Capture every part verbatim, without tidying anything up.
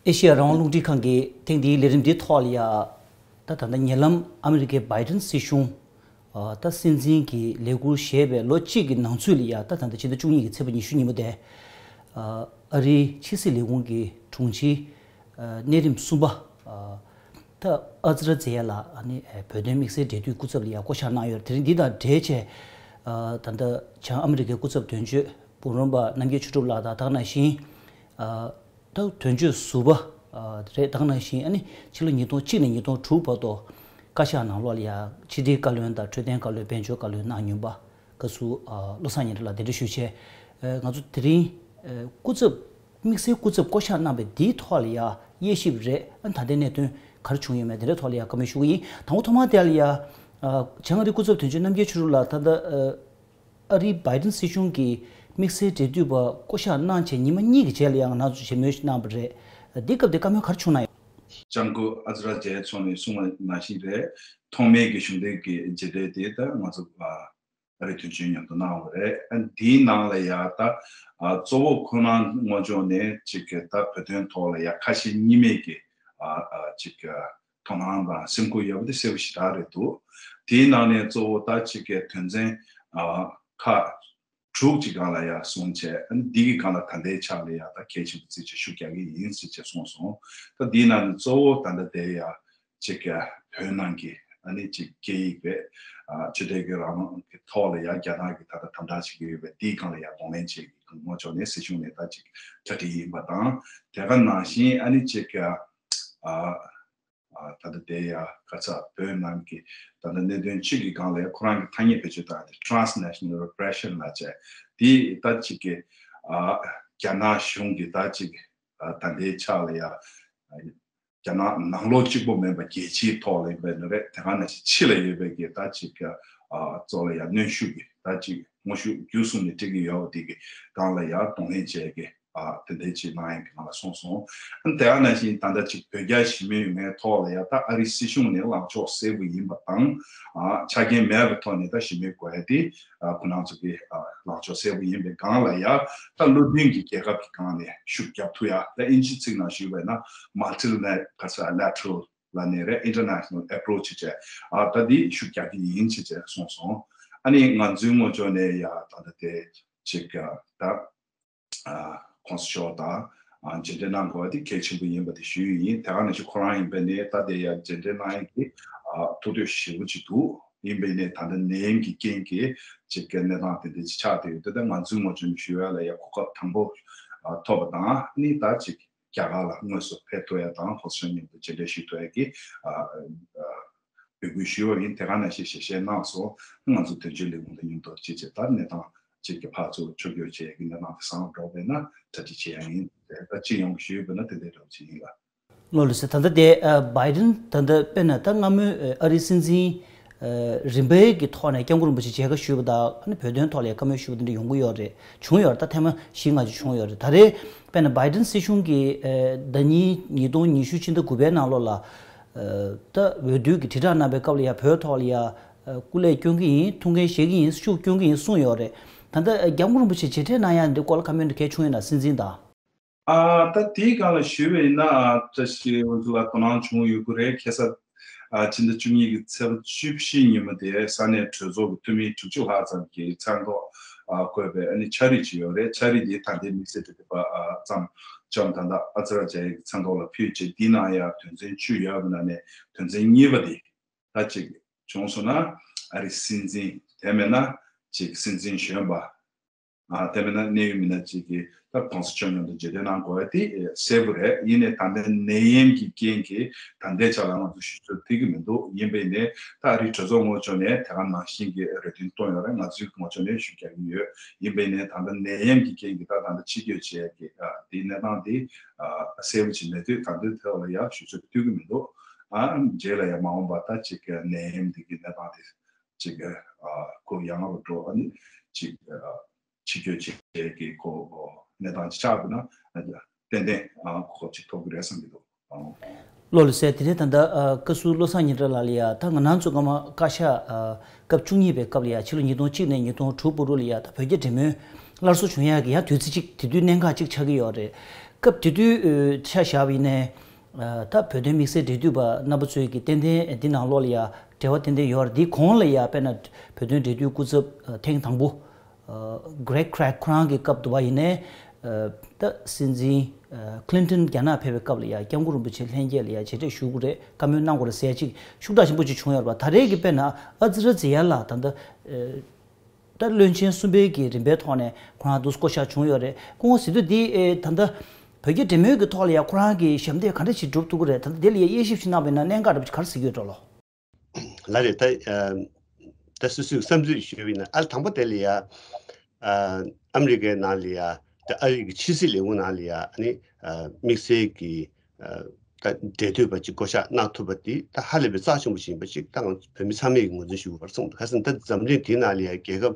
ཨེ་ཤེ་ཡ་རང་དབང་རླུང་འཕྲིན་ཁང་གིས་ཐེངས་འདིའི་ལས་རིམ་འདིའི་ཐོག་ལ་ཡ། ད་ད་ལྟ་ཉེ་ལམ་ཨ་མི་རི་ཀའི་བྷའི་ཌེན་སྲིད་གཞུང་། ཨ། ད་སྲིད་འཛིན་གྱི་ལས་འཁུར་བཞེས་པའི་ལོ་གཅིག་གི་ནང་ཚུད་ལ་ཡ། ད་ད་ལྟ་ཕྱི་ཟླ་བཅུ་གཉིས་ཀྱི་ཚེས་པ་ཉི་ཤུ་ཉིན་མོ་དེ། ཨ། ཨ་རིའི་ཕྱི་སྲིད་ལས་ཁུངས་ཀྱི་དྲུང་ཆེ། ཨ། གནས་རིམ་གསུམ་པ། ཨ། ད་ཨ་ཛི་ར་ཛེ་ཡ་ལགས་ཨ་ནི་བོད་དོན་དམིགས་བསལ་འབྲེལ་མཐུད་སྐུ་ཚབ་ལ་ཡ་བསྐོ་བཞག་གནང་ཡོད། དེ་རིང་འདི་དང་འབྲེལ་བྱས། ཨ། ད་ལྟ་བྱང་ཨ་མི་རི་ཀའི་སྐུ་ཚབ་དོན་གཅོད་འབུམ་རམས་པ་རྣམ་རྒྱལ་ཆོས་གྲུབ་ལགས་དང་། ད་ག་ནང་བཞིན། ཨ། ད་དོན་གཅོད་ཟུར་པ། ཨ། རེད། ད་ག་ནང་བཞིན་ཨ་ནི་ཕྱི་ལོ་ཉིས་སྟོང་གཅིག་ནས་ཉིས་སྟོང་དྲུག་བར་དུ་བཀའ་ཤག་ནང་ལོགས་ལ་ཡ་ཕྱི་དྲིལ་བཀའ་བློན་དང་འཕྲོད་བསྟེན་བཀའ་བློན། དཔལ་འབྱོར་བཀའ་བློན་གནང་མྱོང་པ། བཀའ་ཟུར། ཨ། བློ་བཟང་སྙན་གྲགས་ལགས་གདན་འདྲེན་ཞུས་བྱས། ཨ། ང་ཚོ་དེ་རིང་། ཨ། སྐུ་ཚབ། དམིགས་བསལ་སྐུ་ཚབ་བསྐོ་བཞག་གནང་བའི་འདིའི་ཐོག་ལ་ཡ་དབྱེ་ཞིབ་རེད། ཨ། ད་ལྟའི་གནད་དོན་ག་རེ་བྱུང་ཡོད་མེད་དེ་འདྲའི་ཐོག་ལ་ཡ་བཀའ་མོལ་ཞུ་གི་ཡིན། དང་པོ་ཐོག་མར་དེ་ལ་ཡ། ཨ། བྱང་ཨ་རིའི་སྐུ་ཚབ་དོན་གཅོད་རྣམ་རྒྱལ་ཆོས་གྲུབ་ལགས། ད་ལྟ། ཨ། ཨ་རིའི་བྷའི་ཌེན་སྲིད་གཞུང་གི་དམིགས་བསལ་འབྲེལ་མཐུད་པ་བསྐོ་བཞག་གནང་བྱས་ཉི་མ་གཉིས་ཀྱི་རྗེས་ལ་ཡང་ང་རང་ཚོ་བཞེས་མོལ་ཞིག་གནང་བ་རེད། འདི་སྐབས་དེ་བཀའ་མོལ་ག་རེ་བྱུང་ན་ཡང་། ལྕམ་སྐུ་ཨ་ཛི་ར་ཛེ་ཡ་མཆོག་ནས་གསུངས་པ་ནང་བཞིན་རེད། ཐོག་མའི་གི་གཞུང་འབྲེལ་གྱི་མཇལ་འཕྲད་དེ་ད་ང་ཚོ་ཨ་རི་དོན་གཅོད་མཉམ་དུ་གནང་བ་རེད། ཨ། འདིའི་ནང་ལ་ཡ་ད། ཨ། གཙོ་བོ་ཁོ་རང་ངོས་ཕྱོགས་ནས་ཅིག་གི་ད་བོད་དོན་ཐོག་ལ་ཡ་ཁ་ཞེ་གཉིས་མེད་ཀྱི། ཨ། ཨ། ཅིག་གི་དོ་སྣང་དང་སེམས་ཁུར་ཡོད་པ་དེ་གསལ་པོ་ཞེ་དྲག་རེད་འདུག་དེའི་ནང་ནས་གཙོ་བོ་ད་ཅིག་གི་དོན་ཚན། ཨ། ཁག་དྲུག་ཅིག་སྒང་ལ་ཡ་གསུངས་བྱས། ཨ་ནི་འདི་གི་སྒང་ལ་ད་ལྟའི་ཆ་ལ་ཡ་ད་གལ་ཆེན་པོ་བརྩིས་བྱས་ཤུགས་རྒྱག་གི་ཡིན་ཟེར་བྱས་གསུངས་སོང་། ད་འདིའི་ནང་ནས་གཙོ་བོ་ད་ལྟ་དེ་ཡ་ཅིག་གི་བོད་ནང་གི་ཨ་ནི་ཅིག་སྐད་ཡིག་པས། ཨ། ཆོས་དད་ཀྱི་རང་དབང་གི་ཐོག་ལ་ཡ་རྒྱ་ནག་གིས་ད་ལྟ་དམ་དྲག་བྱེད་ཀྱི་ཡོད་པས། འདིའི་སྒང་ལ་ཡ་གདོང་ལེན་བྱེད་ཀྱི་ངོས་ཕྱོགས་ནས་སྲིད་གཞུང་ནས་ད་ཅིག་གྲ་སྒྲིག་ཡིན་པ་དང་། དེ་ག་ནང་བཞིན་ཨ་ནི་ཅིག་གི། ཨ། ཨ། ད་ལྟ་དེ་ཡ་ག་ས་བོད་ནང་གི་ད་ལྟ་གནད་དོན་གཅིག་གི་སྒང་ལ་ཡ་ཁོ་རང་གི་ཐ་སྙད་བེད་སྤྱོད་བཏང་སྟེ་transnational repression ལབ་བྱས། དེ་ད་ཅིག་གི། ཨ། རྒྱ་ནག་གཞུང་གི་ད་ཅིག་ཨ། ད་ལྟའི་ཆ་ལ་ཡ། རྒྱ་ནག་ནང་ལོགས་གཅིག་པོ་མིན་པ་རྒྱལ་སྤྱིའི་ཐོག་ལ་ཡིན་པ་ཡིན་ན་རེད། དེ་ག་ནང་བཞིན་ཕྱི་ལ་ཡོད་པའི་གི་ད་ཅིག་ཨ། གཙོ་ལ་ཡ་གནོན་ཤུགས་ཀྱི་ད་ཅིག་དངོས་ཤུགས་བརྒྱུད་གསུམ་ནས་སྤྲད་ཀྱི་ཡོད་པ་དེ་གི་སྒང་ལ་ཡ་གདོང་ལེན་བྱས་ཀྱི། ཨ། དེ་འདྲའི་ཅིག་གནང་ཡག་གི་ང་ལ་གསུངས་སོང་། ཨ། དེ་ག་ནང་བཞིན་ད་ལྟ་ཅིག་བོད་རྒྱ་ཞི་མོལ་ཡོང་མཁན་ཐོག་ལ་ཡ་ད་ཨ་རི་སྲིད་གཞུང་ནས་ལངས་ཕྱོགས་གསལ་པོ་ཡིན་པ་དང་། ཨ། ཆ་རྐྱེན་མེད་པའི་ཐོག་ནས་ད་ཞི་མོལ་དགོས་ཡ་དེ། ཨ། ཁོ་རང་ཚོ་གི། ཨ། ལངས་ཕྱོགས་གསལ་པོ་ཡིན་པའི་སྒང་ལ་ཡ། ད་བློ་མཐུན་གྱི་རྒྱལ་ཁབ་ཀྱི་སྒང་ནས་ཤུགས་རྒྱབ་ཐུབ་ཡ། ད་ཨིན་ཇི་ཚིག་ནང་ཞུས་པ་ཡིན་ན་multilateral ལ་ནས་རེད། international approach བྱས། ཨ། ད་འདི་ཤུགས་རྒྱག་གི་ཡིན་ཅེས་བྱས་གསུངས་སོང་། ཨ་ནི་ང་ཚོའི་ངོས་ཕྱོགས་ནས་ཡ་ད་ལྟ་དེ་ཅིག་ད། ཨ། ཁོང་ཚོ་ཕྱོགས་དང་། ཨ། མཇལ་འཕྲད་གནང་དགོས་པ་དེ་གལ་ཆེན་པོ་ཡིན་པ་དེ་ཞུས་ཡིན། དེ་ག་ནང་བཞིན་ཁོ་རང་ཡིན་པ་ནས་ད་དེ་ཡ་མཇལ་འཕྲད་གནང་ཡག་གི། ཨ། ཐུགས་འདོད་ཞེ་པོ་ཅིག་འདུག་ཡིན་པ་ནས་ད་ལྟ་ནད་ཡམས་ཀྱི་རྐྱེན་གྱིས་ཅིག་གི་གནས་སྟངས་དེ་འདྲ་ཅིག་ཆགས་བསྡད་ཡོད། དེ་ད་ང་ཚོའི་ངོས་ཕྱོགས་ནས་ཞུ་ཡ་ལ་ཡ་གོ་སྐབས་དང་པོ། ཨ། ཐོབ་པ་དང་། ཨ་ནི་ད་ཅིག་རྒྱ་གར་ལ་དངོས་སུ་ཕེབས་ཐུབ་ཡ་དང་ཕོ་སི་ཤོན་མཉམ་དུ་མཇལ་འཕྲད་ཞུ་ཐུབ་ཡ་གི། ཨ། ཨ། འབོད་སྐུལ་ཞུས་པ་ཡིན། དེ་ག་ནང་བཞིན་ཞལ་བཞེས་གནང་སོང་། ང་ཚོ་དོན་གཅོད་ལས་ཁུངས་དང་མཉམ་དུ་ཅིག་ཅིག་ད་གནས་སྟངས་ཅིག་གི་ཕར་ཚུར་ཕྱོགས་བསྐྱོད་བྱེད་ཡ་གི་གནས་སྟངས་དེ་བཟང་པོ་འགྲོ་བས་ན་གྲ་སྒྲིག་བྱེད་ཡ་ཡིན། དེ་ད་སྤྱི་ཡོངས་ཀྱི་ཞུས་པ་ན་དེ་འདྲའི་འདྲ་བོ་ཅིག་ཡིན་ལ། ལགས་ལགས་སེ། ད་ལྟ་དེ། ཨ། བྷའི་ཌེན་ད་ལྟ་དཔེར་ན་ད་སྔ་མོའི་ཨ་རིའི་སྲིད་འཛིན། ཨ། རིམ་པའི་གི་ཐོག་ནས་སྐྱབས་མགོན་རིན་པོ་ཆེ་མཇལ་ཁ་ཞུས་པ་དང་། ཨ་ནི་བོད་དོན་ཐོག་ལ་བཀའ་མོལ་ཞུས་པ་དེ་འདྲ་ཡོང་གི་ཡོད་རེད། བྱུང་ཡོད་རེད། ད་ཐེངས་མ་བཞི་ལྔ་ཅིག་བྱུང་ཡོད་རེད། ད་རེས་དཔེར་ན་བྷའི་ཌེན་སྲིད་གཞུང་གིས། ཨ། ཟླ་ཉིན་ཉིས་སྟོང་ཉི་ཤུ་ཕྱི་ཟླ་དགུ་པའི་ནང་ལོགས་ལ། ཨ། ད་འོས་བསྡུ་གི་དྲིལ་བསྒྲགས་གནང་པའི་སྐབས་ལ་ཡ་བོད་ཐོག་ལ་ཡ། ཨ། སྐུ་ལས་བསྐྱོན་གྱི་ཡིན། ཐུགས་འགན་བཞེས་ཀྱི་ཡིན། ཤུགས་བསྐྱོན་གྱི་ཡིན་གསུངས་ཡོད་རེད། ད་ལྟ། ཨ། སྐྱབས་མགོན་རིན་པོ་ཆེ་མཇལ་འཕྲད་གནང་ཡ་འདི་སྐོར་ལ་བཀའ་མོལ་འདི་གལ་བྱུང་ཡོད་ན། སྲིད་འཛིན་དང་། ཨ། ད་དེའི་སྒང་ལ་ཞུས་པ་ཡིན་ན། ཨ། བཀྲ་ཤིས་དབང་ཕྱུག་ལགས་དོ་སྣང་བྱུང་ཡོད་ཀྱི་རེད། ཁ་སང་། ཨ། ཕྱི་ཟླ་བཅུ་གཉིས་ཀྱི་ཚེས་པ་བཅུ་བཞི་ཉིན་མོ་དེ་ས་གནས་གྲོས་ཚོགས་ཀྱི་འཐུས་མི་དྲུག་ཅུ་ལྷག་ཙམ་གྱིས་མཚན་ཐོག་ཨ། བཀོད་པའི་ཨ་ནི་ཕྱག་བྲིས་ཅིག་ཡོད་རེད། ཕྱག་བྲིས་དེ་ད་ལྟའི་དམིགས་བསལ་འབྲེལ་མཐུད་པ། ཨ། ཙམ་ལྕམ་ད་ལྟ་ཨ་ཛི་ར་ཛེ་ཡའི་མཚན་ཐོག་ལ་ཕུལ་བྱས། དེའི་ནང་ཡང་དོན་ཚན་བཅུ་ཡོད་པའི་ནང་ནས་དོན་ཚན་གཉིས་པ་དེ་ད་ཅིག་བྱུང་སོང་ན། ཨ་རིའི་སྲིད་འཛིན། དེ་མིན་ན་ཅིག་སྲིད་འཛིན་གཞོན་པ། ཨ། དེ་མིན་ན་གནད་ཡོད་མི་སྣ་གཅིག་གིས་ད་གོང་ས་མཆོག་མཉམ་དུ་མཇལ་འཕྲད་གནང་དགོས་པ་དེ་གསལ་པོ་རེད། ཡིན་ནའི་ད་ལྟའི་ནད་ཡམས་ཀྱི་རྐྱེན་གྱིས་ད་ལྟའི་ཆ་ལ་ང་ཚོ་ཞུ་ཚོད་ཐིག་གི་མི་འདུག་ཡིན་པས་ནས་ད་ཨ་རིའི་གྲོས་ཚོགས་ངོས་ཕྱོགས་ནས་དེ་ག་ནང་བཞིན་གྱི་རེ་འདུན་བཏོན་ཡོད་རེད། ང་ཚོའི་ངོས་ཕྱོགས་ནས་ཞུ་རྒྱག་གི་ཡོད། ཡིན་པས་ནས་ད་ལྟ་ནད་ཡམས་ཀྱི་རྐྱེན་གྱིས་ད་ད་ལྟ་ཕྱི་སྐྱོད་བྱེད་ཡག་གི། ཨ། དེའི་གནས་སྟངས་དེ། ཨ། གསལ་པོ་ཅིག་མེད་དུས་ད་ལྟའི་ཐོག་ལ་ཡ་ཞུ་ཚོད་ཐིག་གི་མི་འདུག་ཨ། རྗེས་ལ་ཡ་མ་འོངས་པ་ད་ཅིག་ནད་ཡམས་འདི་གི་གནས་སྟངས་དེ་ཅིག་ཨ། ཁོ་ཡང་རུ་འགྲོ། ཨ་ནི་ཅིག་ཨ། ཕྱི་སྐྱོད་བྱེད་ཀྱི་ཁོ་གནས་སྟངས་ཅིག་ཆགས་པ་ན། ཨ། ཏན་ཏན། ཨ། གོ་སྐབས་ཅིག་ཐོབ་ཀྱི་རེད་བསམ་གྱི་འདུག་ཨ། ལགས་ལགས་སེ། དེ་ནས་ད་ལྟ། ཨ། བཀའ་ཟུར་བློ་བཟང་སྙན་གྲགས་ལགས་ལ་ཡ། ད་ང་རང་ཚོ་སྔ་མ་བཀའ་ཤག་ཨ། སྐབས་བཅུ་གཉིས་པའི་སྐབས་ལ་ཡ། ཕྱི་ལོ་ཉིས་སྟོང་གཅིག་ནས་ཉིས་སྟོང་དྲུག་བར་དུ་ལ་ཡ། ད་བོད་རྒྱ་འབྲེལ་མོལ་སླར་གསོ་བྱུང་ཡག་གི་ཡང་དུས་ཚིགས་ཅིག་དེ་དུས་གནད་འགག་ཅིག་ཆགས་ཀྱི་ཡོད་རེད། སྐབས་དེ་དུས་ཆ་བཞག་པ་ཡིན་ནའི། ད་བོད་དོན་དམིགས་བསལ་འབྲེལ་མཐུད་པ་རྣམ་པ་ཚོས་ཀྱི་ཏན་ཏན་འདི་ནང་ལོགས་ལ་ཡ་འབྲེལ་བ་ཏན་ཏན་ཡོད་རེད། འདིའི་གོང་ལ་ཡ་དཔེར་ན་བོད་དོན་འབྲེལ་མཐུད་སྐུ་ཚབ་ཐེངས་དང་པོ། Greg Craig ཁོ་རང་གི་སྐབས་དུ་བ་ཡིན་ནའི། ད་སྲིད་འཛིན་Clinton རྒྱ་ནག་ཕེབས་པའི་སྐབས་ལ་ཡ་སྐྱབས་མགོན་རིན་པོ་ཆེ་ལྷན་རྒྱས་ལ་ཡ་མཇལ་འཕྲད་ཞུ་དགོས་རེད། བཀའ་མོལ་གནང་དགོས་རེད་ཟེར་ཅིག་ཤུགས་དྲག་ཆེན་པོ་ཅིག་བྱུང་ཡོད་རེད་པ། ད་རེས་ཀྱི་དཔེར་ན་ཨ་ཛི་ར་ཛི་ཡ་ལགས་ད་ལྟ། ད་བློན་ཆེན་གསུམ་པའི་གི་རིམ་པའི་ཐོག་ནས་ཁོ་རང་འདུག་བསྐོ་བཞག་བྱུང་ཡོད་རེད། སྐུ་ངོ་ཟེར་དུས་འདི་ཨེ་ད་ལྟ་བོད་རྒྱ་འབྲེལ་མོལ་གྱི་ཐོག་ལ་ཡང་ཁོ་རང་གི་ཞབས་འདེགས་ག་འདྲ་ཞིག་སྒྲུབ་ཐུབ་ཀྱི་རེད། ད་ལྟ་འདི་ལ་ཡང་དབྱེ་ཞིབ་ཞིག་གནང་བ་ཡིན་ན་གནད་འགག་འདྲ་པོ་ཞིག་ག་རེ་གཟིགས་ཀྱི་ཡོད་འགྲོ་ལོ། ལ་རེད་ད། ད་སོ་སོའི་བསམ་ཚུལ་ཞུས་པ་ཡིན་ན་ཨ་དང་པོ་དེ་ལ་ཡ། ཨ་ཨ་མི་རི་ཀའི་ནང་ལ་ཡ། ད་ཨ་རིའི་གི་ཕྱི་སྲིད་ལས་ཁུངས་ནང་ལ་ཡ་ཨ་ནི་ཨ་དམིགས་བསལ་གྱི་ཨ་ད་འབྲེལ་མཐུད་པ་ཅིག་བསྐོ་བཞག་གནང་ཐུབ་པ་དེ་ད་ཧ་ལས་པའི་རྩ་ཆེན་པོ་ཞིག་ཡིན་པ་ཅིག་ད་ང་ཚོ་བོད་མི་ཚང་མས་ཀྱི་ངོས་འཛིན་ཞུ་དགོས་པ་རེད་བསམ་འདུག་ཁ་སང་ད་འཛམ་གླིང་དེའི་ནང་ལ་ཡ་རྒྱལ་ཁབ་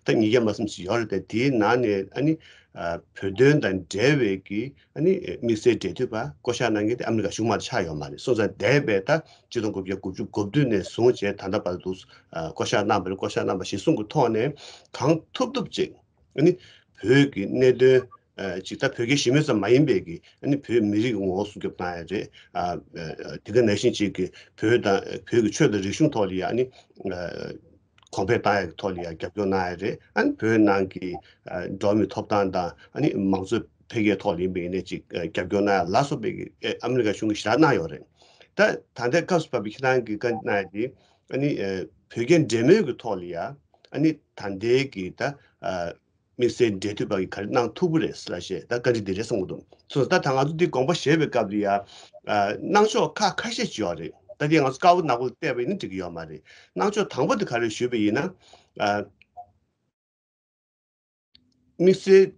ད་ཉིས་བརྒྱ་མ་ཟིན་ཞིག་ཡོད་རེད་དེ། དེའི་ནང་ནས་ཨ་ནི་ཨ་བོད་དོན་དང་འབྲེལ་བའི་གི་ཨ་ནི་དམིགས་བསལ་འབྲེལ་མཐུད་པ་བསྐོ་བཞག་གནང་མཁན་དེ་ཨ་མི་རི་ཀ་གཞུང་མ་གཏོགས་ཆགས་ཡོད་མ་རེད། སོང་ཙང་འདས་པའི་ད་ཆིག་སྟོང་དགུ་བརྒྱ་དགུ་བཅུ་གོ་བདུན་ནས་བཟུང་བྱས་ད་ལྟ་བར་དུ་ཨ་བསྐོ་བཞག་གནང་བ་རེད། བསྐོ་བཞག་གནང་བ་གཞིར་བཟུང་གི་ཐོག་ནས་གང་ཐུབ་ཐུབ་ཅིག་ཨ་ནི་བོད་ཀྱི་གནད་དོན་ཨ་ཅིག་ད་བོད་རྒྱ་ཞི་མོལ་ཙམ་མ་ཡིན་པའི་གི་ཨ་ནི་བོད་མི་རིགས་ཀྱི་ངོ་བོ་སྲུང་སྐྱོབ་གནང་ཡ་རེད། ཨ་ཨ་དེ་ག་ནང་བཞིན་ཅིག་གི་བོད་དང་བོད་ཀྱི་ཆོས་དང་རིག་གཞུང་ཐོག་ལ་ཡ་ཨ་ནི་ཨ་གོང་འཕེལ་བཏང་ཡ་གི་ཐོག་ལ་ཡ་རྒྱབ་སྐྱོར་གནང་ཡ་རེད། ཨ་ནི་བོད་ནང་གི་ཨ་འགྲོ་བ་མིའི་ཐོབ་ཐང་དང་ཨ་ནི་མང་གཙོ་འཕེལ་རྒྱས་ཐོག་ལ་ཡིན་པའི་ནས་ཅིག་ཨ་རྒྱབ་སྐྱོར་གནང་ཡ་ལ་སོགས་པའི་གི་ཨ་ཨ་མི་རི་ཀ་གཞུང་གིས་ཞེ་དྲག་གནང་ཡོད་རེད། ད་ད་ལྟའི་སྐབས་སུ་བབས་པའི་ཁྱེད་རང་གིས་བཀའ་འདྲི་གནང་ཡ་དེ་ཨ་ནི་ཨ་བོད་རྒྱ་འབྲེལ་མོལ་གི་ཐོག་ལ་ཡ་ཨ་ནི་ད་ལྟའི་གི་ད་ཨ་དམིགས་བསལ་འབྲེལ་མཐུད་པ་གིས་ག་རེ་གནང་ཐུབ་ཀྱི་རེད་ཟེར་ལ་བཤད་ད་བཀའ་འདྲི་འདི་རེད་གསུང་གི་འདུག་སོང་ཙང་ད་ང་ཚོ་འདི་དགོངས་པ་བཞེས་པའི་སྐབས་ལ་ཡ་ཨ་གནང་ཕྱོགས་ཁག་ཁ་ཤས་ཅིག་ཡོད་རེད། ད་འདི་ང་ཚོ་དཀར་པོ་ནག་པོ་ལ་བལྟས་པ་ཡིན་ན་འགྲིག་གི་ཡོད་མ་རེད། གནང་ཕྱོགས་དང་པོ་དེ་ག་རེ་ཞུས་པ་ཡིན་ན་ཨ་དམིགས་བསལ་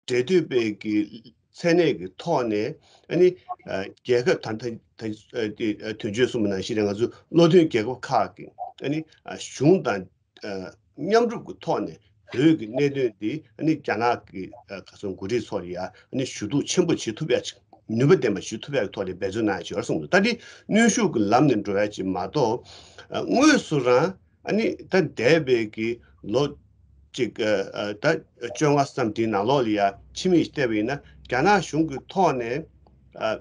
འབྲེལ་མཐུད་པའི་གི་མཚན་གནས་ཀྱི་ཐོག་ནས་ཨ་ནི་ཨ་རྒྱལ་ཁབ་ད་ད་ད་ཨ་དེ་ཨ་དོན་གཅོད་གསུངས་པ་ནང་བཞིན་རེད། ང་ཚོ་བློ་མཐུན་རྒྱལ་ཁབ་ཁག་གི་ཨ་ནི་ཨ་གཞུང་དང་ཨ་མཉམ་རུབ་ཀྱི་ཐོག་ནས་བོད་ཀྱི་གནད་དོན་འདི་ཨ་ནི་རྒྱ་ནག་གི་ཨ་ག་ཚོད་འགོ་ཁྲིད་ཚོ་ལ་ཡ་ཨ་ནི་ཞུ་གཏུག་ཆེན་པོ་བྱེད་ཐུབ་ཡ་ཅིག་ནུས་པ་ལྡན་པ་ཞུ་ཐུབ་ཡ་གི་ཐོག་ནས་འབད་བརྩོན་གནང་ཡ་ཅིག་ཡོད་གསུངས་འདུག་ད་འདི་གནོན་ཤུགས་ཀྱི་ལམ་ནས་འགྲོ་ཡ་ཅིག་མ་གཏོགས་ཨ་དངོས་སུ་རང་ཨ་ནི་ད་འདས་པའི་གི་ལོ་གཅིག་ཨ་ཨ་ད་བཅོ་ལྔ་ཙམ་དེའི་ནང་ལོགས་ལ་ཡ་ཕྱི་མིག་བལྟས་པ་ཡིན་ན་རྒྱ་ནག་གཞུང་གི་ཐོག་ནས་ཨ་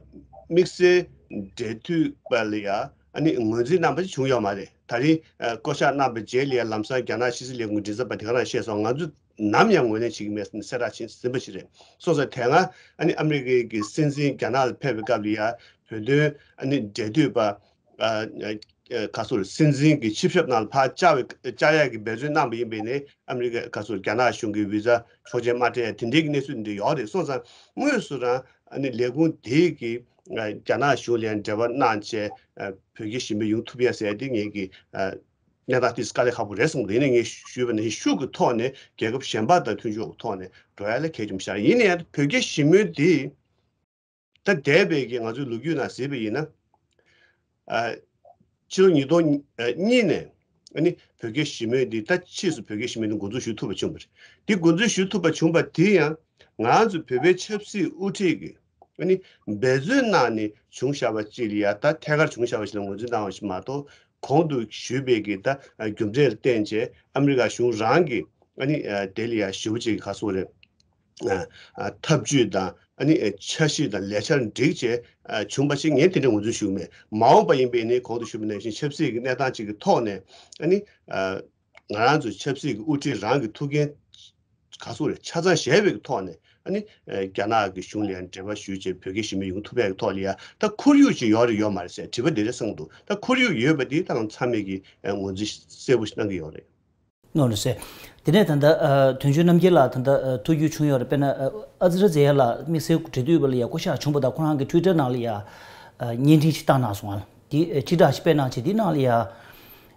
དམིགས་བསལ་འབྲེལ་མཐུད་པ་ལ་ཡ་ཨ་ནི་ངོས་འཛིན་གནང་བ་ཞིག་བྱུང་ཡོད་མ་རེད། ད་རིང་ཨ་བསྐོ་བཞག་གནང་པའི་རྗེས་ལ་ཡ་ལམ་སང་རྒྱ་ནག་ཕྱི་སྲིད་ལས་ཁུངས་མགྲིན་ཚབ་པ་དེ་ག་རང་བཤད་སོང་། ང་ཚོ་ནམ་ཡང་ངོས་ལེན་བྱེད་ཀྱི་མེད་ཟེར་ནས་གསལ་བསྒྲགས་ཕྱིན་ཟིན་པ་ཞིག་རེད། སོང་ཙང་དེ་སྔ་ཨ་ནི་ཨ་མི་རི་ཀའི་གི་སྲིད་འཛིན་རྒྱ་ནག་ལ་ཕེབས་པའི་སྐབས་ལ་ཡ་བོད་དོན་ཨ་ནི་འབྲེལ་མཐུད་པ་ཨ་ཨ་ག་ཚོད་སྲིད་འཛིན་གྱི་ཆིབས་ཞབས་ནང་ལ་ཕར་བཅར་བའི་བཅར་ཡག་གི་འབད་བརྩོན་གནང་པ་ཡིན་པས་ནི་ཨ་མི་རི་ཀ་ག་ཚོད་རྒྱ་ནག་གཞུང་གི་བི་ཛ་ཆོག་མཆན་མ་སྤྲད་ཡ་དེ་འདྲའི་གི་གནས་ཚུལ་འདི་ཡོད་རེད། སོང་ཙང་དངོས་སུ་རང་ཨ་ནི་ལས་ཁུངས་དེའི་གི་ཨ་རྒྱ་ནག་གཞུང་ལ་འབྲེལ་བ་གནང་བྱས་ཨ་བོད་རྒྱ་ཞི་མོལ་ཡོང་ཐུབ་ཡ་ཟེར་ཡ་དེ་ངེད་ཀྱི་ཨ་གནས་སྟངས་དེ་དཀའ་ལས་ཁག་པོ་རེད་གསུངས་འདུག་ཡིན་ནའི་ངས་ཞུས་པ་ནང་བཞིན་ཤུགས་ཀྱི་ཐོག་ནས་རྒྱལ་ཁབ་གཞན་པ་དང་མཐུན་ཕྱོགས་ཀྱི་ཐོག་ནས་འགྲོ་ཡ་ལ་གལ་ཆེན་པོ་ཤར། ཡིན་ནའི་བོད་རྒྱ་ཞི་མོལ་དེ་ད་འདས་པའི་གི་ང་ཚོའི་ལོ་རྒྱུས་ནང་གཟིགས་པ་ཡིན་ན། ཨ་ཕྱི་ལོ་ཉིས་སྟོང་གཉིས་ནས་ཨ་ནི་བོད་རྒྱ་ཞི་མོལ་འདི་ད་ཕྱིས་སུ་བོད་རྒྱ་ཞི་མོལ་འདི་འགོ་འཛུགས་ཞུ་ཐུབ་པ་བྱུང་བ་རེད། འདི་འགོ་འཛུགས་ཞུ་ཐུབ་པ་བྱུང་བ་དེ་ཡང་ང་ཚོ་བོད་པའི་ཆབ་སྲིད་དབུ་ཁྲིད་ཀྱི་ཨ་ནི་འབད་བརྩོན་གནང་ནས་བྱུང་བཞག་པ་ཅིག་ལ་ཡ་ད་ཐད་ཀར་བྱུང་བཞག་པ་ཞིག་ལ་ངོས་འཛིན་གནང་བ་ཞིག་མ་གཏོགས་གོང་དུ་ཞུས་པའི་གི་ད་རྒྱུ་འབྲས་ལ་བརྟེན་བྱས་ཨ་མི་རི་ཀ་གཞུང་རང་གི་ཨ་ནི་དེ་ལ་ཡ་ཞེ་པོ་ཅིག་ག་ཚོད་རེད། ཨ་ཨ་ཐབས་ཇུས་དང་ཨ་ནི་ཨ་འཆར་གཞི་དང་ལས་འཆར་འགྲིག་བྱས་ཨ་བྱུང་པ་ཞིག་ངས་དེ་འདྲ་ངོས་འཛིན་ཞུ་གི་མེད། མ་འོངས་པ་ཡིན་པའི་ནི་གོང་དུ་ཞུས་པ་ནང་བཞིན་ཆབ་སྲིད་ཀྱི་གནས་སྟངས་ཅིག་གི་ཐོག་ནས་ཨ་ནི་ཨ་ང་རང་ཚོའི་ཆབ་སྲིད་ཀྱི་དབུ་ཁྲིད་རང་གི་ཐུགས་འགན་ག་ཚོད་རེད་ཆ་ཚང་བཞེས་པའི་གི་ཐོག་ནས་ཨ་ནི་ཨ་རྒྱ་ནག་གི་གཞུང་ལ་ཡང་འབྲེལ་བ་ཞུས་བྱས་བོད་རྒྱ་ཞི་མོལ་ཡོང་ཐུབ་པའི་གི་ཐོག་ལ་ཡ་ད་ཁོར་ཡུག་ཅིག་ཡོད་རེད་ཡོད་མ་རེད་ཟེར་དྲི་བ་འདི་འདྲ་གསུངས་འདུག་ད་ཁོར་ཡུག་ཡོད་པ་འདི་ད་ང་ཚང་མས་ཀྱི་ཨ་ངོས་འཛིན་གསལ་པོ་ཞིག་གནང་གི་ཡོད་རེད། ནོར་ཟེར། དེ་ནས་ད་ལྟ་ཨ་དོན་གཅོད་རྣམ་རྒྱལ་ལགས་ད་ལྟ་ཨ་ཐུགས་རྒྱུས་བྱུང་ཡོད་རེད། དཔེར་ན་ཨ་ཨ་ཛི་ར་ཛེ་ཡ་ལགས་དམིགས་བསལ་འབྲེལ་མཐུད་པ་ལ་ཡ་བསྐོ་བཞག་བྱུང་བ་དང་ཁོ་རང་གི་ཊུའི་ཊར་ནང་ལ་ཡ་ཨ་བརྙན་འཕྲིན་ཞིག་བཏང་གནང་སོང་ང་། དེ་ཨ་ཅི་འདྲ་ཞིག་དཔེར་ན་བྱས་དེའི་ནང་ལ་ཡ་ཨ་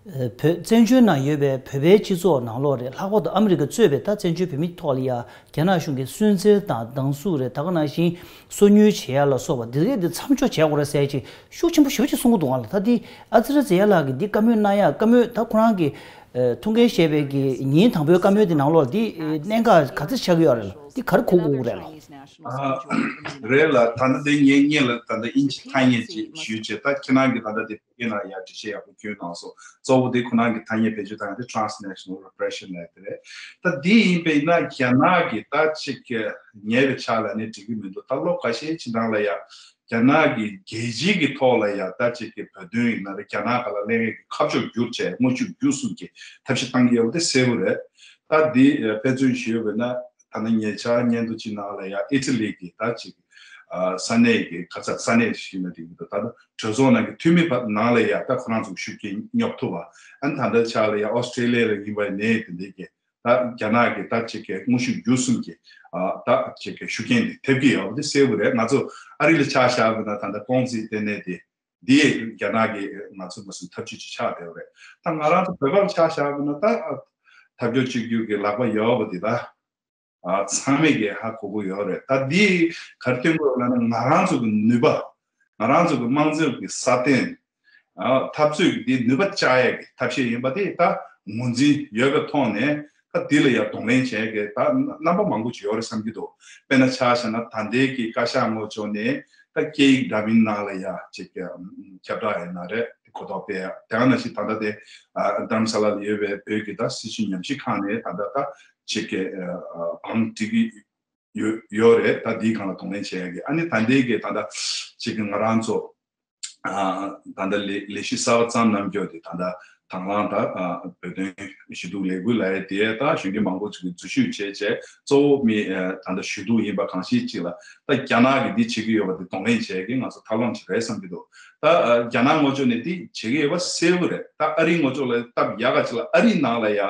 བོད་བཙན་བྱོལ་ནང་ཡོད་པའི་བོད་པའི་སྤྱི་ཚོགས་ནང་ལོགས་རེད། ལྷག་པར་དུ་ཨ་མི་རི་ཀ་གཙོས་པའི་ད་བཙན་བྱོལ་བོད་མི་ཐོག་ལ་ཡ་རྒྱ་ནག་གཞུང་གིས་སུན་གཙེར་དང་སྡང་ཟུག་རེད། ད་ག་ནང་བཞིན་སོ་ཉུལ་བྱེད་ཡ་ལ་སོགས་པ་འདི་གས་འདི་མཚམས་འཇོག་བྱེད་དགོས་རེད་ཟེར་ཅིག་ཤུགས་ཆེན་པོ་ཞེ་པོ་ཅིག་གསུང་གི་འདུག་ང་ལ། ད་འདི་ཨ་ཙི་ར་ཛེ་ཡ་ལགས་ཀྱིས་འདི་བཀའ་མོལ་གནང་ཡ་བཀའ་མོལ་ད་ཁོ་རང་གི་ ཐུགས་འགན་བཞེས་པའི་གི་ཉིན་དང་པོའི་བཀའ་མོལ་དེ་ནང་ལོགས་འདི་གནད་འགག་ག་ཚོད་ཆགས་ཀྱི་ཡོད་རེད་ལ། འདི་ག་རེ་གོ་དགོས་ཀྱི་རེད་ལ། རེད་ལ། ད་ལྟ་དེ་ངས་སྔོན་ལ་ད་ལྟ་ཨིན་ཇི་ཐ་སྙད་ཅིག་ཞུས་བྱས། ད་ཁྱེད་རང་གིས་ད་ལྟ་དེ་བོད་སྐད་ནང་ཡར་འགྲེལ་བཤད་ཡག་པོ་བསྐྱོན་གནང་སོང་། གཙོ་བོ་དེ་ཁོ་རང་གི་ཐ་སྙད་བེད་སྤྱོད་བཏང་ཡ་དེ་transnational repression ལབ་དེ་རེད། ད་འདི་ཡིན་པས་ན་རྒྱ་ནག་གི་ད་ཅིག་ཉེ་བའི་ཆར་ལ་ནི་འགྲིག་གི་མི་འདུག་ད་ལོ་ཁ་ཤས་ཅིག་ནང་ལ་ཡ་རྒྱ་ནག་གི་རྒྱལ་སྤྱིའི་གི་ཐོག་ལ་ཡ་ད་ཅིག་གི་བོད་དོན་ཡིན་ན་རེད། རྒྱ་ནག་ག་ལ་ལེན་ཡས་ཀྱི་ཁ་ཕྱོགས་བསྒྱུར་བྱས། དངོས་ཤུགས་བརྒྱུད་གསུམ་གྱི་ཐབས་ཤེས་བཏང་གི་ཡོད་པ་དེ་གསལ་པོ་རེད། ད་འདི་དཔེ་མཚོན་ཞུས་པ་ཡིན་ན། ད་ནི་ཉེ་ཆར་སྔོན་དུ་ཅིག་ནང་ལ་ཡ་ཨི་ཊ་ལི་གི་ད་ཅིག་ས་གནས་ཀྱི་ཁ་ཚ་ས་གནས་ཤིག་ན་དེ་གི་ད་ད་གྲོས་ཚོགས་ནང་གི་འཐུས་མི་ནང་ལ་ཡ་ད་ཁོ་རང་ཚོ་ཤུགས་རྐྱེན་སྙོབ་ཐུབ་པ། ཨ་ནི་ད་ལྟ་ཆ་ལ་ཡ་ཨོ་སི་ཀྲེ་ལི་ཡ་ལ་ཡིན་པ་ནས་དེ་འདྲའི་གི་ད་རྒྱ་ནག་གི་ད་ཅིག་གི་དངོས་ཤུགས་བརྒྱུད་གསུམ་གྱི་ད་ཅིག་གི་ཤུགས་རྐྱེན་དེ་ཐེབས་ཀྱི་ཡོད་པ་དེ་གསལ་པོ་རེད། ང་ཚོ་ཨ་རི་ལ་ཆ་བཞག་པ་ན་ད་ལྟ་ཀོང་ཙེའི་ལྟེ་གནས་དེ་འདི་རྒྱ་ནག་གི་ང་ཚོ་མ་སུ་འཐབ་ཇུས་ཅིག་ཆགས་བསྡད་པ་རེད། ད་ང་རང་ཚོ་བོད་པ་ལ་ཆ་བཞག་པ་ན་ད་འཐབ་ཕྱོགས་གཅིག་གྱུར་གྱི་ལག་པ་ཡོད་པ་དེ་ད། ཨ། ཚང་མས་ཀྱི་ཧ་གོ་གི་ཡོད་རེད། ད་འདི་ག་རེ་སྟོན་གྱི་ཡོད་ལབ་ན། ང་རང་ཚོ་གི་ནུས་པ། ང་རང་ཚོ་གི་དམངས་གཙོ་གི་སྲ་བརྟན། ཨ། འཐབ་རྩོད་ཀྱི་འདི་ནུས་པ་བཅག་ཡས་ཀྱི་ཐབས་ཤེས་ཡིན་པ་དེ་ད་ངོས་འཛིན་ཡོད་པའི་ཐོག་ནས། ད་འདི་ལ་ཡ་གདོང་ལེན་བྱས་ཀྱི་ད་རྣམ་པ་མང་པོ་ཅིག་ཡོད་རེད་བསམ་གྱི་འདུག་དཔེར་ན་ཆ་བཞག་ན་ད་ལྟའི་གི་བཀའ་ཤག་ངོས་ཕྱོགས་ནས་ད་སྐད་ཡིག་འདྲ་མིན་ནང་ལ་ཡ་ཅིག་ཁྱབ་བསྒྲགས་ཡིན་ན་རེད། གོ་རྟོགས་སྤེལ་ཡ། དེ་ག་ནང་བཞིན་ད་ལྟ་དེ་ཨ་རྡ་རམ་ས་ལ་ལ་ཡོད་པའི་བོད་ཀྱི་ད་སྲིད་བྱུས་ཉམས་ཞིབ་ཁང་ནས་ད་ལྟ་ད་ཅིག་གི་ཨ་བང་སྒྲིག་གི་ཡོད་ཡོད་རེད། ད་འདིའི་སྒང་ལ་གདོང་ལེན་བྱེད་ཡ་གི། ཨ་ནི་ད་ལྟའི་གི་ད་ལྟ་ཅིག་གི་ང་རང་ཚོ་ཨ་ད་ལྟ་ལས་ལས་གཞི་གསར་པ་བརྩམས་གནང་རྒྱུ་དེ་ད་ལྟ་དང་བླངས་ད་ཨ་བོད་དོན་ཞུ་གཏུག་ལས་འགུལ་ལབ་ཡ་དེ་ད་གཞོན་སྐྱེས་མང་པོ་ཅིག་གིས་འཛུལ་ཞུགས་བྱས་བྱས། གཙོ་བོ་མི་ཨ་ད་ལྟ་ཞུ་གཏུག་ཡིན་པ་གང་ཞིག་ཅིག་ལ་ད་རྒྱ་ནག་གིས་འདི་བྱེད་ཀྱི་ཡོད་པ་དེ་གདོང་ལེན་བྱེད་ཀྱི་ང་ཚོ་ཐབས་ལམ་ཅིག་རེད་བསམ་གྱི་འདུག་ད་ཨ་རྒྱ་ནག་ངོས་ཕྱོགས་ནས་འདི་བྱེད་ཀྱི་ཡོད་པ་གསལ་པོ་རེད། ད་ཨ་རི་ངོས་ཕྱོགས་ལ་སྟབས་ཡག་ག་ཅིག་ལ་ཨ་རི་ནང་ལ་ཡ་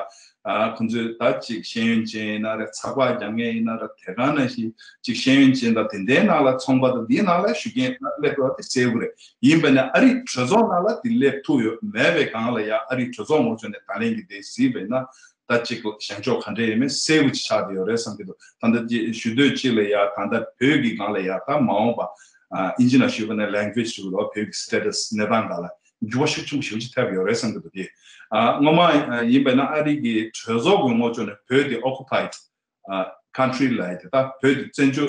ཨ་ཁོང་ཚོས་ད་ཅིག་ཤེས་ཡོན་ཅན་ཡིན་ན་རེད། ཚགས་པར་རྒྱག་མཁན་ཡིན་ན་རེད། དེ་ག་ནང་བཞིན་ཅིག་ཤེས་ཡོན་ཅན་དང་དེ་འདྲའི་ནང་ལ་ཚོང་པ་དང་འདིའི་ནང་ལ་ཤུགས་རྐྱེན་སླེབས་ཡོད་པ་དེ་གསལ་པོ་རེད། ཡིན་པས་ན་ཨ་རིའི་གྲོས་ཚོགས་ནང་ལ་དེ་སླེབས་ཐུབ་ཡོད་མེད་པའི་སྒང་ལ་ཡ། ཨ་རིའི་གྲོས་ཚོགས་ངོས་ཕྱོགས་ནས་ད་ལན་གྱི་དེ་གཟིགས་པས་ན་ད་ཅིག་བཞེངས་ཕྱོགས་ག་འདྲ་ཡིན་མིན་གསལ་པོ་ཅིག་ཆགས་བསྡད་ཡོད་རེད་བསམ་གྱི་འདུག་ད་ལྟ་ཅིག་ཞུ་འདོད་ཅིག་ལ་ཡ། ད་ལྟ་བོད་ཀྱི་སྒང་ལ་ཡ་ད་མ་འོངས་པ་ཨ་ཨིན་ཇི་ནང་ཞུས་པ་ན་language ཞུ་གི་འདུག་བོད་ཀྱི་status གནས་སྟངས་སྒང་ལ་འགྱུར་བ་ཤུགས་ཆེན་པོ་ཞེ་པོ་ཅིག་ཐེབས་ཡོད་རེད་བསམ་གྱི་འདུག་དེ་ཨ་སྔོན་མ་ཡིན་པས་ན་ཨ་རི་གི་གྲོས་ཚོགས་ཀྱི་ངོས་ཕྱོགས་ནས་བོད་དེ་occupied ཨ་country ལབ་ཡ་དེ། ད་བོད་དེ་བཙན་བྱོལ་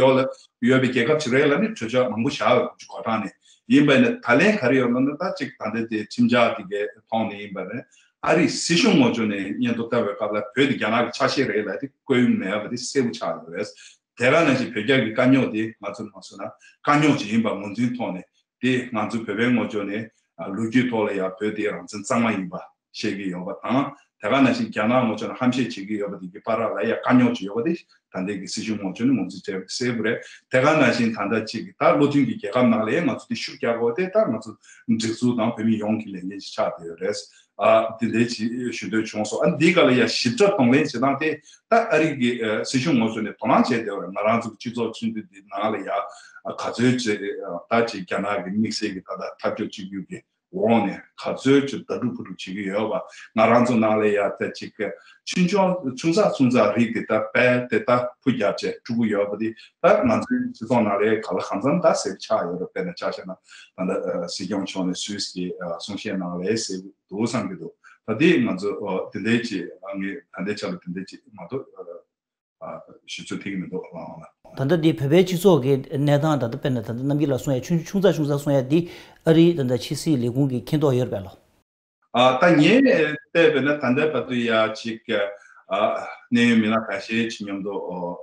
ཡོད་ལ་ཡོད་པའི་རྒྱལ་ཁབ་ཅིག་རེད་ལབ་ནས་གྲོས་འཆར་མང་པོ་བཞག་ཡོད་གོ་གྲངས་ནས། ཡིན་པ་ནི་ད་ལན་ག་རེ་ཡོད་ལབ་ན། ད་ཅིག་ད་ལྟ་དེ་ཁྲིམས་འཆར་དེ་གའི་ཐོག་ནས་ཡིན་པ་ནི་ཨ་རིའི་སྲིད་གཞུང་ངོས་ཕྱོགས་ནས་སྙན་ཐོ་བཏབ་པའི་སྐབས་ལ་བོད་དེ་རྒྱ་ནག་གི་ཆ་ཤས་རེད་ལབ་དེ་བཀོད་ཡོང་མེད་པ་དེ་གསལ་པོ་ཆགས་ཡོད་རེད། དེ་ག་ནང་བཞིན་བོད་རྒྱ་གི་དཀའ་རྙོག་དེ་ང་ཚོ་མ་སོང་ན་དཀའ་རྙོག་ཅིག་ཡིན་པ་ངོས་འཛིན་ཐོག་ནས། དེ་ང་ཚོ་བོད་པའི་ངོས་ཕྱོགས་ནས་ཨ་ལོ་རྒྱུས་ཐོག་ལ་ཡང་བོད་དེ་རང་བཙན་གཙང་མ་ཡིན་པ་བཤད་ཀྱི་ཡོད་པ་དང་། དེ་ག་ནང་བཞིན་རྒྱ་ནག་ངོས་ཕྱོགས་ནས་ཧམ་བཤད་བྱེད་ཀྱི་ཡོད་པ་དེ་གི་བར་ལ་ཡང་དཀའ་རྙོག་ཅིག་ཡོད་པ་དེ་ད་ལྟའི་གི་སྲིད་གཞུང་ངོས་ཕྱོགས་ནས་ངོས་འཛིན་བྱས་པ་གསལ་པོ་རེད། དེ་ག་ནང་བཞིན་ད་ལྟ་ཅིག་ད་བློ་མཐུན་གྱི་རྒྱལ་ཁབ་ནང་ལ་ཡང་ང་ཚོ་དེ་ཤུགས་རྒྱག་དགོས་དེ་ད་ང་ཚོ་སྒྲིག་འཛུགས་དང་བོད་མི་ཡོངས་ཀྱི་ལས་འགན་ཅིག་ཆགས་བསྡད་ཡོད་རེད། ཨ་དེ་འདྲའི་ཅིག་ཞུ་འདོད་བྱུང་སོང་། ཨ་འདི་ག་ལ་ཡང་ཞིབ་ཕྲ་གདོང་ལེན་བྱེད་སྟངས་དེ་ད་ཨ་རི་གི་ཨ་སྲིད་གཞུང་ངོས་ཕྱོགས་ནས་དོ་སྣང་བྱས་བསྡད་ཡོད་རེད། ང་རང་ཚོ་གི་སྤྱི་ཚོགས་ཆུང་དུས་འདི་ནང་ལ་ཡང་ཨ་ག་ཚོད་ཅིག་ཨ་ད་ཅིག་རྒྱ་ནག་གི་དམིགས་བསལ་གྱི་ད་ལྟ་འཐབ་ཕྱོགས་གཅིག་གྱུར་གྱི་འོག་ནས་ག་ཚོད་ཅིག་ལྟ་གྲུབ་ཕུ་གྲུབ་བྱེད་ཀྱི་ཡོད་པ། ང་རང་ཚོ་ནང་ལ་ཡང་ད་ཅིག་ཆུང་ཆུང་ཆུང་ཙག་ཆུང་ཙག་རིགས་དེ་ད་དཔེ་དེ་ད་ཕུ་རྒྱབ་བྱས་དཀྲུག་གི་ཡོད་པ་དེ་ད་ང་ཚོའི་སྤྱི་ཚོགས་ནང་ལ་ག་ལ་གང་འཚམ་ད་ཟེར་ཆགས་ཡོད་རེད། དཔེར་ན་ཆ་བཞག་ན་ད་ལྟ་སྲིད་སྐྱོང་མཆོག་ནས་སུད་སི་གི་གསུང་བཤད་ནང་ལ་ཟེར་འདུག་བསམ་གྱི་འདུག་ད་དེ་ང་ཚོ་དེ་འདྲའི་ཅིག་ངས་ད་ལྟའི་ཆ་ལ་དེ་འདྲའི་ཅིག་མ་གཏོགས། ཨ་ཞུ་ཚོད་ཐིག་མི་འདུག་ཨང་ལ། ད་ལྟ་འདི་བོད་པའི་སྤྱི་ཚོགས་ཀྱི་གནས་སྟངས་ད་ལྟ་དཔེར་ན་ད་ལྟ་རྣམ་རྒྱལ་ལགས་གསུང་ཡ་ཆུང་ཆུང་ཙག་ཆུང་ཙག་གསུང་ཡ་འདི་ཨ་རིའི་ད་ལྟ་ཕྱི་སྲིད་ལས་ཁུངས་ཀྱི་མཁྱེན་རྟོགས་ཡོད་རེད་པས་ལོ། ཨ་ད་ངས་བལྟས་པས་ན་ད་ལྟའི་བར་དུ་ཡ་ཅིག་ཨ་གནད་ཡོད་མི་སྣ་ཁ་ཤས་ཅིག་མཉམ་དུ་ཨོ་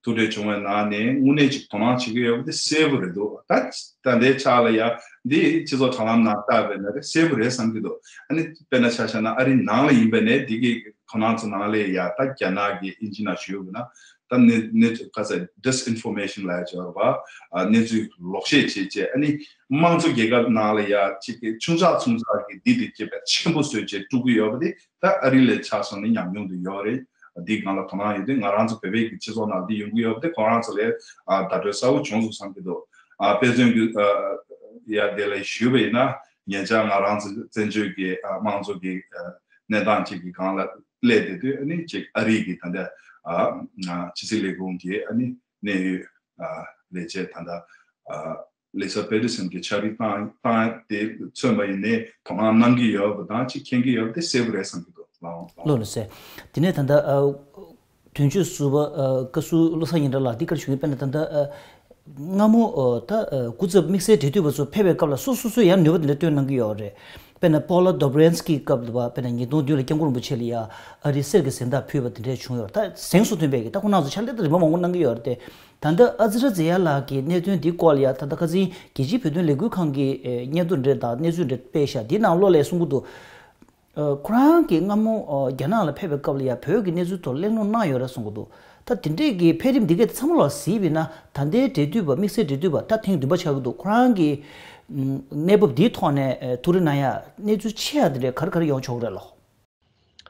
ཐུག་འཕྲད་བྱུང་བའི་ནང་ནས་དངོས་གནས་ཅིག་དོ་སྣང་བྱེད་ཀྱི་ཡོད་པ་དེ་གསལ་པོ་རེད་འདུག་ད་ད་ལྟའི་ཆ་ལ་ཡ་འདི་སྤྱི་ཚོགས་དྲ་ལམ་ནང་བལྟས་པས་ན་དེ་གསལ་པོ་རེད་བསམ་གྱི་འདུག་ཨ་ནི་དཔེར་ན་ཆ་བཞག་ན་ཨ་རིའི་ནང་ལ་ཡིན་པས་ནས་འདི་གི་ཁོ་རང་ཚོ་ནང་ལ་ཡ་ད་རྒྱ་ནག་གི་ཨིན་ཇི་ནང་ཞུས་པ་ན་ད་གནས་གནས་ཚུལ་ག་ཚད་disinformation ལབ་ཡ་ཅིག་ཡོད་རེད་པ། ཨ་གནས་ཚུལ་ལོག་བཤད་བྱེད་བྱས། ཨ་ནི་དམངས་གཙོ་རྒྱལ་ཁབ་ནང་ལ་ཡ་ཅིག་གི་ཆུང་ཙག་ཆུང་ཙག་གི་འདི་འདི་བྱེད་པ་ཆེན་པོ་བཟོས་བྱས་དཀྲུག་གི་ཡོད་པ་དེ་ད་ཨ་རི་ལ་ཆ་བཞག་ན་ཉམས་མྱོང་དེ་ཡོད་རེད། འདི་སྒང་ལ་དོ་སྣང་ཡོད་དུས་ང་རང་ཚོ་བོད་པའི་གི་སྤྱི་ཚོགས་ནང་འདི་ཡོང་གི་ཡོད་པ་དེ་ཁོ་རང་ཚོ་ལ་ཨ་བརྡ་སྤྲོད་གསལ་པོ་བྱུང་སོང་བསམ་གྱི་འདུག་ཨ་དཔེ་མཚོན་གྱི་ཨ་ཡ་དེ་ལ་ཞུས་པ་ཡིན་ན། ཉེ་ཆར་ང་རང་ཚོ་བཙན་བྱོལ་གྱི་ཨ་དམངས་གཙོ་གི་ཨ་གནས་སྟངས་ཅིག་གི་སྒང་ལ་སླེབས་བསྡད་དུས། ཨ་ནི་ཅིག་ཨ་རི་གི་ད་ལྟ་ཨ་ཕྱི་སྲིད་ལས་ཁུངས་ཀྱི་ཨ་ནི་གནད་ཡོད་ཨ་ལས་བྱེད་ད་ལྟ་ཨ་ ལི་ས་པེ་ཏི་སན་གྱི་ཕྱག་བྲིས་བཏང་བཏང་དེ་མཚོན་པ་ཡིན་ནའི་དོ་སྣང་གནང་གི་ཡོད་པ་དང་ཅིག་མཁྱེན་གྱི་ཡོད་པ་དེ་གསལ་པོ་རེད་བསམ་གྱི་འདུག་ལགས་འོང་། ལགས་འོང་། ལགས་སོ། དེ་ནས་ད་ལྟ་ཨ། དོན་གཅོད་ཟུར་པ་ཨ། བཀའ་ཟུར་བློ་བཟང་སྙན་གྲགས་ལགས་འདི་གར་ཞུ་གི། དཔེར་ན་ད་ལྟ་ཨ། སྔ་མོ་ཨ། ད་ཨ། སྐུ་ཚབ་དམིགས་བསལ་འབྲེལ་མཐུད་པ་ཚོ་ཕེབས་པའི་སྐབས་ལ་སོ་སོ་སོས་ཡང་ནུས་པ་དེ་འདྲ་བཏོན་གནང་གི་ཡོད་རེད། དཔེར་ན་པོ་ལ་དོ་བྷ་རན་སི་ཀིའི་སྐབས་ལ་དཔེར་ན་ཉིས་སྟོང་བདུན་ལ་སྐྱབས་མགོན་རིན་པོ་ཆེ་ལ་ཡ་ཨ་རིའི་གསེར་གྱི་གཟེངས་རྟགས་ཕུལ་བ་དེ་འདྲ་བྱུང་ཡོད་རེད། ད་གཟེངས་སུ་ཐོན་པའི་གི་ད་ཁོ་རང་ཚོ་ཕྱག་ལས་ད་རིམ་པ་མང་པོ་གནང་གི་ཡོད་རེད་དེ། ད་ལྟ་ཨ་ཛི་ར་ཛེ་ཡ་ལགས་ཀྱི་གནད་དོན་འདི་སྐོར་ལ་ཡ་ད་ལྟ་ཁ་སང་རྒྱལ་སྤྱིའི་བོད་དོན་ལས་འགུལ་ཁང་གི་ཨེ། སྙན་ཐོ་འདྲ་དང་གནས་ཚུལ་འདྲ་སྤེལ་ཤག་འདིའི་ནང་ལོགས་ལ་གསུང་གི་འདུག་ཨ། ཁོ་རང་གིས་སྔ་མོ་ཨ། རྒྱ་ནག་ལ་ཕེབས་པའི་སྐབས་ལ་ཡ་བོད་ཀྱི་གནས་ཚུལ་ཐོག་གླེང་སློང་གནང་ཡོད་རེད་གསུང་གི་འདུག་ད་དེ་འདྲས་ཀྱི་འཕེལ་རིམ་འདི་གས་དེ་ཚང་མ་ལ་གཟིགས་པ་ཡིན་ན་ད་ལྟའི་འབྲེལ་མཐུད་པ་དམིགས་བསལ་འབྲེལ་མཐུད་པ་ད་ཐེངས་བདུན་པ་ཆགས་ཀྱི་འདུག་ཁོ་རང་གིས་ཨ། གནས་བབ་འདིའི་ཐོག་ནས་ཨ། ཐུགས་རེ་གནང་ཡ་གནས་ཚུལ་ཆེ་ཡ་དེ་འདྲས་ག་རེ་ག་རེ་ཡོང་ཆོག་གི་རེད་ལགས།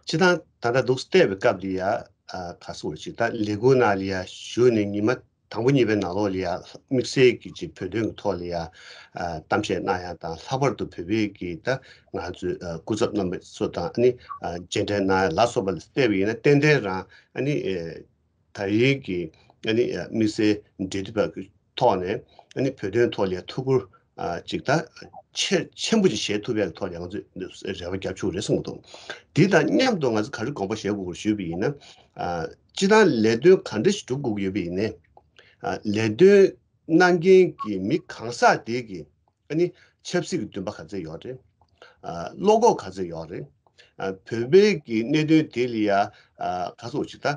སྤྱིར་བཏང་ད་ལྟ་འདུག་བལྟས་པའི་སྐབས་ལ་ཡ་ཨ། ག་རེ་ཟེར་དགོས་རེད། ཅིག་ད་ལས་འགུལ་ནང་ལ་ཡ་ཞུགས་ནས་ཉི་མ་དང་པོ་གཉིས་པའི་ནང་ལོགས་ལ་ཡ་དམིགས་བསལ་གྱི་ཅིག་བོད་དོན་གྱི་ཐོག་ལ་ཡ་ཨ། གཏམ་བཤད་གནང་ཡ་དང་། ལྷག་པར་དུ་བོད་པའི་གི་ད་ང་ཚོའི་ཨ། སྐུ་ཚབ་རྣམ་པ་ཚོ་དང་ཨ་ནི་ཨ། མཇལ་འཕྲད་གནང་ཡ་ལ་སོགས་པ་ལ་བལྟས་པ་ཡིན་ན་ཏན་ཏན་རང་ཨ་ནི་ཨ། ད་རེས་ཀྱི་ཨ་ནི་ཨ། དམིགས་བསལ་འབྲེལ་མཐུད་པ་གི་ཐོག་ནས་ཨ་ནི་བོད་དོན་ཐོག་ལ་ཡ་ཐུགས་ཁུར་ཨ། ཅིག་ད་ཆེ་ཆེན་པོ་ཅིག་བཞེས་ཐུབ་ཡ་གི་ཐོག་ལ་ང་ཚོས་རེ་བ་རྒྱབ་ཆོག་རེད་གསུངས་འདུག་དེ་དང་མཉམ་དུ་ང་ཚོས་ག་རེ་དགོངས་པ་བཞེས་དགོས་ཞུས་པ་ཡིན་ན། ཨ། སྤྱིར་བཏང་ལས་དོན་ག་འདྲ་ཞིག་སྒྲུབ་དགོས་ཀྱི་ཡོད་པ་ཡིན་ནའི། ཨ། ལས་དོན་གནང་མཁན་གྱི་མི་གང་ཟག་དེ་གི་ཨ་ནི་ཆབ་སྲིད་ཀྱི་འདུན་པ་ག་ཚད་ཡོད་རེད། ཨ། བློ་ཁོག་ག་ཚད་ཡོད་རེད། ཨ། བོད་པའི་གི་གནད་དོན་དེ་ལ་ཡ་ཨ། ག་ཚོད་ཅིག་ད།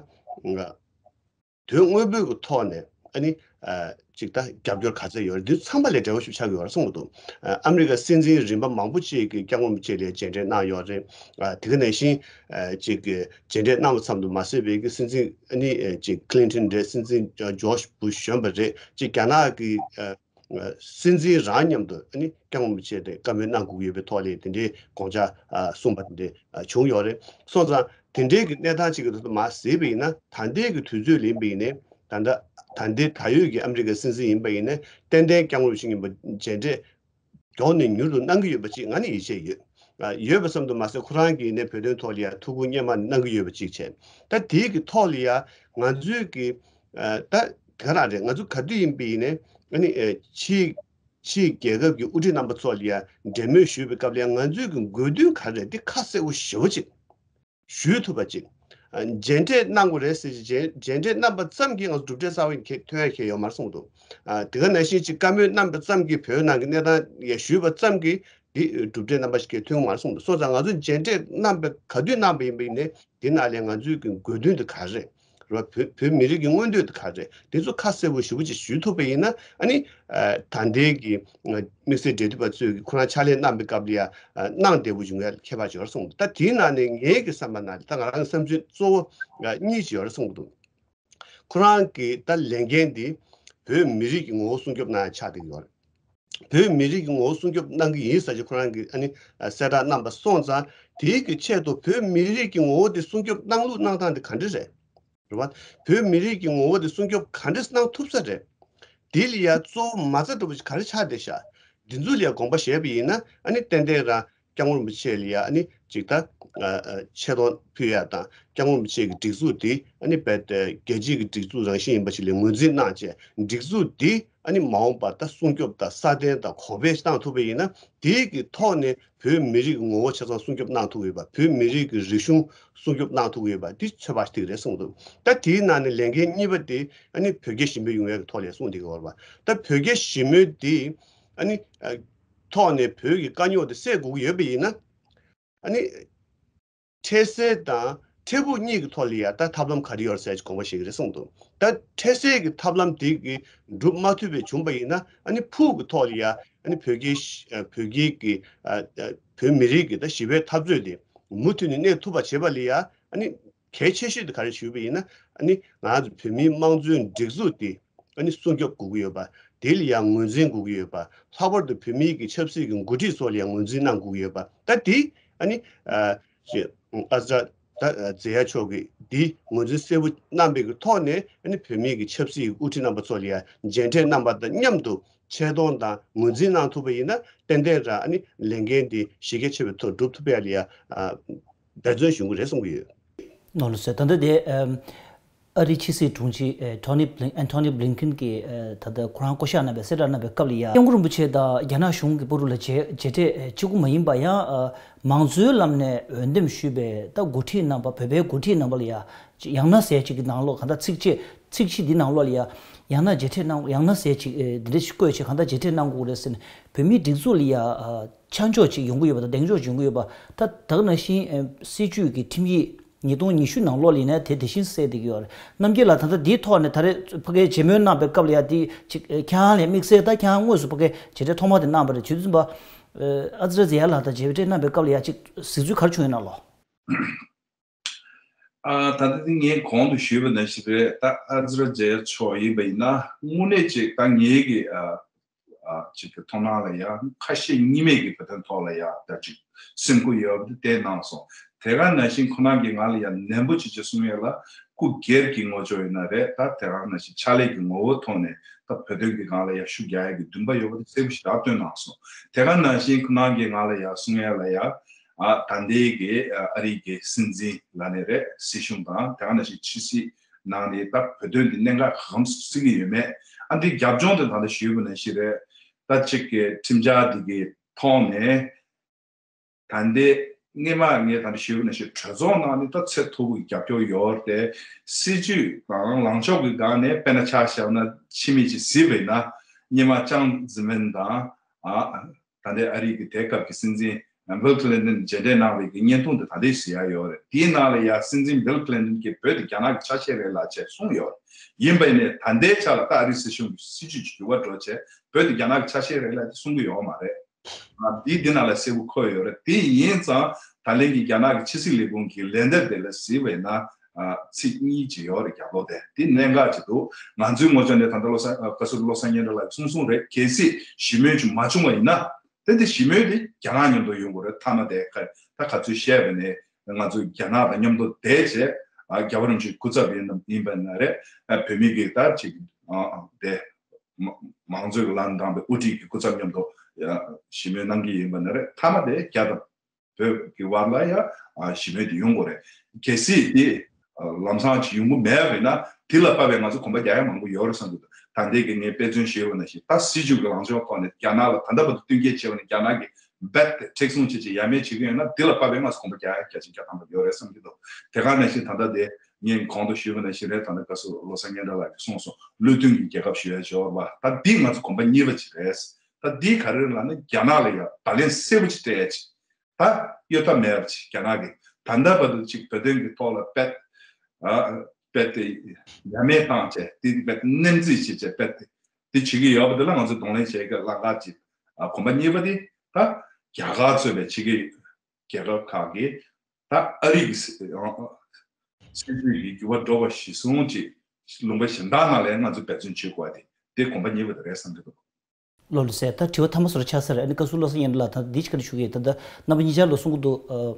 དོན་དངོས་པོའི་གི་ཐོག་ནས་ཨ་ནི་ཨ། ཅིག་ད་རྒྱབ་སྐྱོར་ག་ཚད་ཡོད་རེད། འདི་ཚང་མ་ལས་འབྲེལ་བ་ཞིག་ཆགས་ཀྱི་ཡོད་རེད་གསུངས་འདུག་ཨ། ཨ་མི་རི་ཀ་སྲིད་འཛིན་རིམ་པ་མང་པོ་ཅིག་གིས་སྐྱབས་མགོན་རིན་པོ་ཆེ་ལ་མཇལ་འཕྲད་གནང་ཡོད་རེད། ཨ། དེ་ག་ནང་བཞིན་ཨ། ཅིག་གི་མཇལ་འཕྲད་གནང་བ་ཙམ་དུ་མ་ཟད་པའི་གི་སྲིད་འཛིན་ཨ་ནི་ཨ། ཅིག་ཀི་ལིན་ཊོན་རེད། སྲིད་འཛིན་ཇོརྗ་བུ་ཤ་གཞོན་པ་རེད། ཅིག་རྒྱ་ནག་གི་ཨ། སྲིད་འཛིན་རང་མཉམ་དུ་ཨ་ནི་སྐྱབས་མགོན་རིན་པོ་ཆེ་དེ་བཀའ་མོལ་གནང་དགོས་ཀྱི་ཡོད་པའི་ཐོག་ལ་དེ་འདྲའི་དགོངས་འཆར་ཨ། གསུངས་པ་དེ་འདྲ་ཨ། བྱུང་ཡོད་རེད། སོང་ཙང་དེ་འདྲའི་གི་གནས་སྟངས་ཅིག་གི་ཐོག་ཏུ་མར་གཟིགས་པ་ཡིན་ན། ད་ལྟའི་གི་དུས་ཚོད་ལ་ཡིན་པ་ཡིན་ནའི། ད་ལྟ་ད་ལྟའི་ད་ཡོད་ཀྱི་ཨ་མི་རི་ཀའི་སྲིད་འཛིན་ཡིན་པ་ཡིན་ནའི་ཏན་ཏན་སྐྱབས་མགོན་རིན་པོ་ཆེ་མཉམ་པོ་མཇལ་འཕྲད་མགྱོགས་ནས་མྱུར་དུ་གནང་གི་ཡོད་པ་ཅིག་ང་ནི་ཡིད་ཆེས་ཡོད། ཨ། ཡོད་པ་ཙམ་དུ་མ་ཟད་ཁོ་རང་གིས་ནས་བོད་དོན་ཐོག་ལ་ཡ་ཐུགས་ཁུར་སྔོན་མ་ནས་གནང་གི་ཡོད་པ་ཅིག་བྱས། ད་དེའི་གི་ཐོག་ལ་ཡ་ང་ཚོའི་གི་ཨ། ད་དེ་ག་རང་རེད། ང་ཚོ་ག་དུས་ཡིན་པ་ཡིན་ནའི་ཨ་ནི་ཨ། ཕྱིའི་ཕྱིའི་རྒྱལ་ཁབ་ཀྱི་དབུ་ཁྲིད་རྣམ་པ་ཚོ་ལ་ཡ་འབྲེལ་མོལ་ཞུས་པའི་སྐབས་ལ་ཡ་ང་ཚོའི་གི་དགོས་འདུན་ག་རེ་རེད། འདི་ཁ་གསལ་པོ་ཞེ་པོ་ཅིག་ཞུ་ཐུབ་པ་ཅིག་ཨ། མཇལ་འཕྲད་གནང་དགོས་རེད་ཟེར་ཅིག་མཇལ་མཇལ་འཕྲད་གནང་པ་ཙམ་གྱིས་ང་ཚོ་གྲུབ་འབྲས་གསར་པ་ཁྱེད་ཐོན་ཡ་ཁྱེད་ཡོད་མ་རེད་གསུངས་འདུག་ཨ། དེ་ག་ནང་བཞིན་ཅིག་བཀའ་མོལ་གནང་པ་ཙམ་གྱིས་བོད་ནང་གི་གནས་སྟངས་ཡ་ཞུས་པ་ཙམ་གྱིས་འདི་གྲུབ་འབྲས་རྣམ་པ་ཞིག་གས་ཐོན་གྱི་མ་རེད་གསུངས་འདུག་སོང་ཙང་ང་ཚོས་མཇལ་འཕྲད་གནང་པའི་ག་དུས་གནང་པ་ཡིན་པ་ཡིན་ནའི་འདི་ནང་ལས་ང་ཚོའི་གི་དགོས་འདུན་དེ་ག་རེ་རེད། བོད་བོད་མི་རིགས་ཀྱི་མངོན་འདོད་དེ་ག་རེ་རེད། དེ་ཚོ་ཁ་གསལ་པོ་ཞེ་པོ་ཅིག་ཞུ་ཐུབ་པ་ཡིན་ན། ཨ་ནི་ཨ། ད་ལྟའི་གི་ཨ། དམིགས་བསལ་འབྲེལ་མཐུད་པ་ཚོས་ཁོ་རང་ཕྱག་ལས་གནང་པའི་སྐབས་ལ་ཡ་ཨ། གནང་བདེ་པོ་ཡོང་ཡ་ཁྱད་པར་ཅིག་ཡོད་རེད་གསུངས་འདུག་ད་དེའི་ནང་ནས་ངའི་གི་བསམ་པ་ནང་ལ་ད་ང་རང་གི་བསམ་ཚུལ་གཙོ་བོ་ཨ། གཉིས་ཅིག་ཡོད་རེད་གསུངས་འདུག་ཁོ་རང་གི་ད་ལས་འགན་འདི་བོད་མི་རིགས་ཀྱི་ངོ་བོ་སྲུང་སྐྱོབ་གནང་ཡ་ཆགས་བསྡད་ཡོད་རེད། བོད་མི་རིགས་ཀྱི་ངོ་བོ་སྲུང་སྐྱོབ་གནང་གི་ཡིན་ཟེར་གྱི་ཁོ་རང་གིས་ཨ་ནི་གསལ་བསྒྲགས་གནང་པ་སོང་ཙང་། དེའི་གི་ཆེད་དུ་བོད་མི་རིགས་ཀྱི་ངོ་བོ་དེ་སྲུང་སྐྱོབ་གནང་ལུགས་གནང་སྟངས་དེ་ག་འདྲ་རེད། རེད་བ། བོད་མི་རིགས་ཀྱི་ངོ་བོ་དེ་སྲུང་སྐྱོབ་ག་འདྲ་གནང་ཐུབ་ས་རེད། དེ་ལ་ཡ་གཙོ་བོ་མ་རྩ་འདྲ་པོ་ཞིག་ག་རེ་ཆགས་བསྡད་ཤག་འདི་ཚོ་ལ་ཡ་དགོངས་པ་བཞེས་པ་ཡིན་ན། ཨ་ནི་ཏན་ཏན་རང་སྐྱབས་མགོན་རིན་པོ་ཆེ་ལ་ཡ་ཨ་ནི་ཅིག་ད་ཨ་ཨ་ཆེ་མཐོང་ཕུལ་ཡ་དང་། སྐྱབས་མགོན་རིན་པོ་ཆེ་གི་སྒྲིག་འཛུགས་འདི་ཨ་ནི་རྦད་དེ་རྒྱལ་སྤྱིའི་གི་སྒྲིག་འཛུགས་རང་བཞིན་ཡིན་པ་ཞིག་ལ་ངོས་འཛིན་གནང་བྱས། སྒྲིག་འཛུགས་འདི་ཨ་ནི་མ་འོངས་པར་ད་སྲུང་སྐྱོབ་དང་སྲ་བརྟན་དང་གོང་འཕེལ་གཏང་ཐུབ་པ་ཡིན་ན། དེའི་གི་ཐོག་ནས་བོད་མི་རིགས་ཀྱི་ངོ་བོ་ཆ་ཚང་སྲུང་སྐྱོབ་གནང་ཐུབ་ཀྱི་ཡོད་པ། བོད་མི་རིགས་ཀྱི་རིག་གཞུང་སྲུང་སྐྱོབ་གནང་ཐུབ་ཀྱི་ཡོད་པ་འདི་ཚོད་དཔག་ཞིག་རེད་གསུངས་འདུག་ད་དེའི་ནང་ནས་ལས་འགན་གཉིས་པ་དེ་ཨ་ནི་བོད་རྒྱ་ཞི་མོལ་ཡོང་ཡག་གི་ཐོག་ལ་གསུངས་བསྡད་ཀྱི་ཡོད་རེད་པ། ད་བོད་རྒྱ་ཞི་མོལ་འདི་ཨ་ནི་ཨ་ཐོག་ནས་བོད་ཀྱི་དཀའ་རྙོག་དེ་སེལ་དགོས་ཀྱི་ཡོད་པ་ཡིན་ན། ཨ་ནི་འཕྲལ་སེལ་དང་འཕྲལ་ཕུགས་གཉིས་ཀྱི་ཐོག་ལ་ཡ་ད་ཐབས་ལམ་ག་རེ་ཡོད་རེད་ཟེར་གྱི་དགོངས་པ་བཞེས་ཀྱི་རེད་གསུངས་འདུག་ད་འཕྲལ་སེལ་གྱི་ཐབས་ལམ་དེ་གི་འགྲུབ་མ་ཐུབ་པའི་བྱུང་པ་ཡིན་ན། ཨ་ནི་ཕུགས་ཀྱི་ཐོག་ལ་ཡ་ཨ་ནི་བོད་ཀྱི་ཨ་བོད་ཀྱི་གི་ཨ་ཨ་བོད་མི་རིགས་ཀྱི་ད་ཞི་བའི་འཐབ་རྩོད་དེ་མུ་མཐུད་ནས་གནས་ཐུབ་པ་བྱེད་པ་ལ་ཡ། ཨ་ནི་གལ་ཆེ་ཤོས་དེ་ག་རེ་ཞུས་པ་ཡིན་ན། ཨ་ནི་ང་ཚོ་བོད་མིའི་དམངས་གཙོའི་སྒྲིག་འཛུགས་དེ་ཨ་ནི་སྲུང་སྐྱོབ་དགོས་ཀྱི་ཡོད་པ། དེ་ལ་ཡང་ངོས་འཛིན་དགོས་ཀྱི་ཡོད་པ། ལྷག་པར་དུ་བོད་མིའི་གི་ཆབ་སྲིད་ཀྱི་འགོ་ཁྲིད་ཚོ་ལ་ཡང་ངོས་འཛིན་གནང་དགོས་ཀྱི་ཡོད་པ། ད་དེ་ཨ་ནི་ཨ་ཅེ་ཨ་ཛ་ད་ཛེ་ཡ་མཆོག་གིས་དེ་ངོས་འཛིན་གསལ་པོ་གནང་པའི་གི་ཐོག་ནས། ཨ་ནི་བོད་མིའི་གི་ཆབ་སྲིད་ཀྱི་དབུ་ཁྲིད་རྣམ་པ་ཚོ་ལ་ཡང་མཇལ་འཕྲད་གནང་པ་དང་མཉམ་དུ་ཆེ་མཐོང་དང་ངོས་འཛིན་གནང་ཐུབ་པ་ཡིན་ན། ཏན་ཏན་རང་ཨ་ནི་ལས་འགན་དེ་གཞི་རྒྱ་ཆེ་བའི་ཐོག་འགྲུབ་ཐུབ་པ་ལ་ཡང་འབད་བརྩོན་ཞུ་གི་རེད་གསུང་གི་ཡོད། ནོར་ལུ་ཟེར་ད་ལྟ་དེ་ཨམ། ཨ་རིའི་ཕྱི་སྲིད་དྲུང་ཆེ་ཨེ་ཐོ་ནི་བྷི་ལིན་ཨན་ཐོ་ནི་བྷི་ལིན་ཁིན་གྱིས་ཨེ་ད་ལྟ་ཁོ་རང་བསྐོ་བཞག་གནང་བའི་གསལ་བསྒྲགས་གནང་བའི་སྐབས་ལ་ཡ། སྐྱབས་མགོན་རིན་པོ་ཆེ་དང་རྒྱ་ནག་གཞུང་གི་བར་དུ་ལ་མཇལ་མཇལ་འཕྲད་ཨེ་གཅིག་པུ་མ་ཡིན་པ་ཡང་ཨ་མང་གཙོའི་ལམ་ནས་འོས་འདེམས་ཞུས་པའི་ད་འགོ་ཁྲིད་རྣམ་པ། བོད་པའི་འགོ་ཁྲིད་རྣམ་པ་ལ་ཡ་ཡང་ན་ཟེར་ཅིག་གི་ནང་ལོགས་གང་ལྟར་ཚིག་བཅད་ཚིག་གཅིག་འདི་ནང་ལོགས་ལ་ཡ་ཡང་ན་མཇལ་འཕྲད་གནང་། ཡང་ན་ཟེར་ཅིག་ཨེ་འདི་འདྲ་ཞིག་བཀོད་བྱས་གང་ལྟར་མཇལ་འཕྲད་གནང་དགོས་རེད་ཟེར་ནས། བོད་མིའི་སྒྲིག་འཛུགས་ལ་ཡ་ཨ་ཆ་འཇོག་ཅིག་ཡོང་གི་ཡོད་པ་དང་གདེང་འཇོག་ཅིག་ཡོང་གི་ཡོད་པ། ད་ད་ག་ནང་བཞིན་ཨེ་སྲིད་བྱུས་ཀྱི་ཁྲིམས་ཡིག་ཉིས་སྟོང་ཉི་ཤུ་ནང་ལོགས་ལ་ཡིན་ན་དེ་དེ་བཞིན་གསལ་བསྡད་ཀྱི་ཡོད་རེད། རྣམ་རྒྱལ་ལགས། ད་ལྟ་འདིའི་ཐོག་ནས་ད་རེས་ཕ་གིར་བརྗེ་སྨོན་གནང་བའི་སྐབས་ལ་ཡ་འདི་ཅིག་ཨེ་ཁྱེད་རང་ལ་དམིགས་བསལ་ད་ཁྱེད་རང་དངོས་སུ་ཕ་གིར་མཇལ་འཕྲད་ཐོག་མ་དེ་གནང་བ་རེད། དུས་ཚོད་པ་ཨ་ཛི་ར་ཛེ་ཡ་ལགས་དང་མཇལ་འཕྲད་གནང་བའི་སྐབས་ལ་ཡ་ཅིག་གཟིགས་ཚུལ་ག་རེ་བྱུང་ཡོད་ན་ལོ། ཨ་ད་ལྟ་དེ་ངས་གོང་དུ་ཞུས་པ་ནང་བཞིན་རེད། ད་ཨ་ཛི་ར་ཛེ་ཡ་མཆོག་ཡིན་པ་ཡིན་ན་དངོས་གནས་ཅིག་ད་ངེད་ཀྱི་ཨ་ཨ་ཅིག་གི་མཐོང་སྣང་ལ་ཡང་ཁ་ཞེ་གཉིས་མེད་ཀྱི་བོད་དོན་ཐོག་ལ་ཡང་ད་ཅིག་སེམས་ཁུར་ཡོད་པ་དེ་བསྟན་གནང་སོང་། དེ་ག་ནང་བཞིན་ཁོ་རང་གིས་ང་ལ་ཡང་ནན་པོ་ཅིག་ཅིག་གསུང་ཡས་ལ་སྐུ་སྒེར་གྱི་ངོ་ཅོག་ཡིན་ན་རེད། ད་དེ་ག་ནང་བཞིན་ཕྱག་ལས་ཀྱི་ངོ་བོ་ཐོག་ནས་ད་བོད་དོན་གྱི་སྒང་ལ་ཡང་ཤུགས་རྒྱག་ཡས་ཀྱི་འདུན་པ་ཡོད་པ་དེ་གསལ་པོ་ཞེ་དྲག་བསྟན་གནང་སོང་། དེ་ག་ནང་བཞིན་ཁོ་རང་གིས་ང་ལ་ཡང་གསུང་ཡས་ལ་ཡང་ཨ་ད་ལྟའི་གི་ཨ་རིའི་གི་སྲིད་འཛིན་ལ་ནས་རེད། སྲིད་གཞུང་དང་དེ་ག་ནང་བཞིན་ཕྱི་སྲིད་ནང་ནས་ད་བོད་དོན་འདི་གནད་འགག་གང་སེལ་གྱི་ཡོད་མེད། ཨ་འདི་རྒྱབ་ལྗོངས་དེ་ད་ལྟ་ཞུས་པ་ནང་བཞིན་རེད། ད་ཅིག་གི་ཁྲིམས་འཆར་འདི་གི་ཐོག་ནས་ད་ལྟའི་སྔས་མ་ངས་ད་ལྟ་ཞུས་པ་ནང་བཞིན་གྲོས་ཚོགས་ནང་ནས་ད་ཚད་མཐོ་པོའི་རྒྱབ་སྐྱོར་ཡོད་རེད་དེ། སྲིད་ཇུས་དང་ལངས་ཕྱོགས་ཀྱི་སྒང་ནས་དཔེར་ན་ཆ་བཞག་ན་ཕྱི་མིག་ཅིག་གཟིགས་པ་ཡིན་ན་སྔས་མ་ཅང་ཙེ་མིན་དང་ཨ། ད་ལྟའི་ཨ་རིའི་གི་དེ་སྐབས་ཀྱི་སྲིད་འཛིན་བྷིལ་ཁི་ལིན་ཏོན་མཇལ་འཕྲད་གནང་བའི་གི་བརྙན་ཐུང་དེ་ད་ལྟའི་གཟིགས་ཡ་ཡོད་རེད། དེའི་ནང་ལ་ཡ་སྲིད་འཛིན་བྷིལ་ཁི་ལིན་ཏོན་གྱིས་བོད་དེ་རྒྱ་ནག་གི་ཆ་ཤས་རེད་ལབ་བྱས་གསུངས་ཡོད་རེད། ཡིན་པ་ཡིན་ནའི་ད་ལྟའི་ཆ་ལ་ད་ཨ་རིའི་སྲིད་གཞུང་གི་སྲིད་ཇུས་ཀྱི་འགྱུར་བ་འགྲོ་བྱས་བོད་དེ་རྒྱ་ནག་གི་ཆ་ཤས་རེད་ལབ་དེ་གསུང་གི་ཡོད་མ་རེད། ང་འདི་འདི་ནང་ལ་གསལ་པོ་འཁོད་ཡོད་རེད། དེ་ཡིན་ཙང་ད་ལན་གྱི་རྒྱ་ནག་གི་ཕྱི་སྲིད་ལས་ཁུངས་ཀྱི་ལན་འདེབས་དེ་ལ་གཟིགས་པ་ཡིན་ན། ཨ་ཚིག་གཉིས་ཅིག་ཡོད་རེད། རྒྱབ་ལོགས་དེ་དེ་གནད་འགག་ཅིག་འདུག་ང་ཚོའི་ངོས་ཕྱོགས་ནས་ད་ལྟ་བློ་བཟང་ཨ་བཀའ་ཟུར་བློ་བཟང་སྙན་གྲགས་ལགས་གསུངས་གསུངས་རེད། གལ་སྲིད་ཞི་མོལ་ཅིག་མ་བྱུང་བ་ཡིན་ན་དེ་འདི་ཞི་མོལ་དེ་རྒྱ་ནག་མཉམ་དུ་ཡོང་དགོས་རེད། མཐའ་མ་དེ་ཁ་ད་ག་ཚོད་བཤད་པ་ནས་ང་ཚོ་རྒྱ་ནག་དང་མཉམ་དུ་བསྡད་བྱས་ཨ་རྒྱལ་བ་རིན་པོ་ཆེའི་སྐུ་ཚབ་ཡིན་ན་ཡིན་པ་ན་རེད། ཨ་བོད་མི་གི་ད་ཅིག་ཨ་དེ་མ་མང་གཙོའི་ལམ་དང་པའི་དབུ་ཁྲིད་ཀྱི་སྐུ་ཚབ་མཉམ་དུ་ཨ་ཞི་མོལ་གནང་གི་ཡིན་པ་ན་རེད། མཐའ་མ་དེ་རྒྱ་དང་བོད་ཀྱི་བར་ལ་ཡ་ཨ་ཞི་མོལ་དེ་ཡོང་དགོས་རེད། གལ་སྲིད་དེ་ཨ་ལམ་སང་ཅིག་ཡོང་གི་མེད་པ་ཡིན་ན་དེ་ལ་དཔག་པའི་ང་ཚོ་གོམ་པ་རྒྱག་ཡ་མང་པོ་ཡོད་རེད་བསམ་གྱི་འདུག་ད་ལྟའི་གི་ངས་དཔེ་མཚོན་ཞུས་པ་ནང་བཞིན་ད་སྲིད་བྱུས་ཀྱི་ལངས་ཕྱོགས་ཐོག་ནས་རྒྱ་ནག་ལ་ད་ལྟ་བར་དུ་བསྟུན་མཁས་བྱས་པ་ནས་རྒྱ་ནག་གིས་རྦད་དེ་མཁྲེགས་བཟུང་བྱས་བྱས་ཡ་མེད་བྱེད་ཀྱི་ཡོད་ན་དེ་ལ་དཔག་པའི་ང་ཚོ་གོམ་པ་རྒྱག་ཡ་རྒྱ་ཆེ་རྒྱ་ཐམ་པ་ཡོད་རེད་བསམ་གྱི་འདུག་དེ་ག་ནང་བཞིན་ད་ལྟ་དེ་ངས་གོང་དུ་ཞུས་པ་ནང་བཞིན་རེད། ད་ལྟ་བཀའ་ཟུར་བློ་བཟང་སྙན་གྲགས་ལགས་ཀྱིས་གསུངས་སོང་། བློ་མཐུན་གྱི་རྒྱལ་ཁབ་ཞུ་ཡ་འབྱོར་བ་ད་འདི་ང་ཚོ་གོམ་པ་གཉིས་པ་ཅིག་རེད། ད་འདི་ག་རེ་རེད་ལབ་ན་རྒྱ་ནག་ལ་ཡ་བརྡ་ལན་གསལ་པོ་ཅིག་སྤྲད་ཡ་ཅིག་ད་གཡོལ་ཐབས་མེད་པ་ཅིག་རྒྱ་ནག་གིས་ད་ལྟ་བར་དུ་ཅིག་བོད་དོན་གྱི་ཐོག་ལ་རྦད་ཨ་རྦད་དེ་ཡ་མེད་བཏང་བྱས་དེ་རྦད་དེ་མནན་རྩིས་བྱས་བྱས་རྦད་དེ་དེ་བྱེད་ཀྱི་ཡོད་པ་དེ་ལ་ང་ཚོས་གདོང་ལེན་བྱེད་ཀྱི་ལམ་ཁ་ཅིག་ཨ་གོམ་པ་གཉིས་པ་དེ་ད་རྒྱ་གར་གཙོས་པའི་ཕྱི་རྒྱལ་རྒྱལ་ཁབ་ཁག་གིས་ད་ཨ་རི་གི་སྲིད་སྲིད་ཇུས་ཀྱི་འགྱུར་བ་འགྲོ་བ་གཞིར་བཟུང་ཅིག་ལུང་པ་གཞན་དག་ནང་ལ་ང་ཚོས་འབད་བརྩོན་བྱེད་དགོས་པ་དེ་དེ་གོམ་པ་གཉིས་པ་དེ་རེད་བསམ་གྱི་འདུག་ལགས་ལགས་སོ། ད་དྲི་བ་མཐའ་མ་སོར་ཆགས་ས་རེད། ཨ་ནི་བཀའ་ཟུར་བློ་བཟང་སྙན་གྲགས་ལགས་ད་འདི་ཅིག་ག་རེ་ཞུ་གི་ཡོད། ད་ལྟ་རྣམ་པ་གཉིས་ཆར་ལ་གསུང་གི་འདུག་ཨ་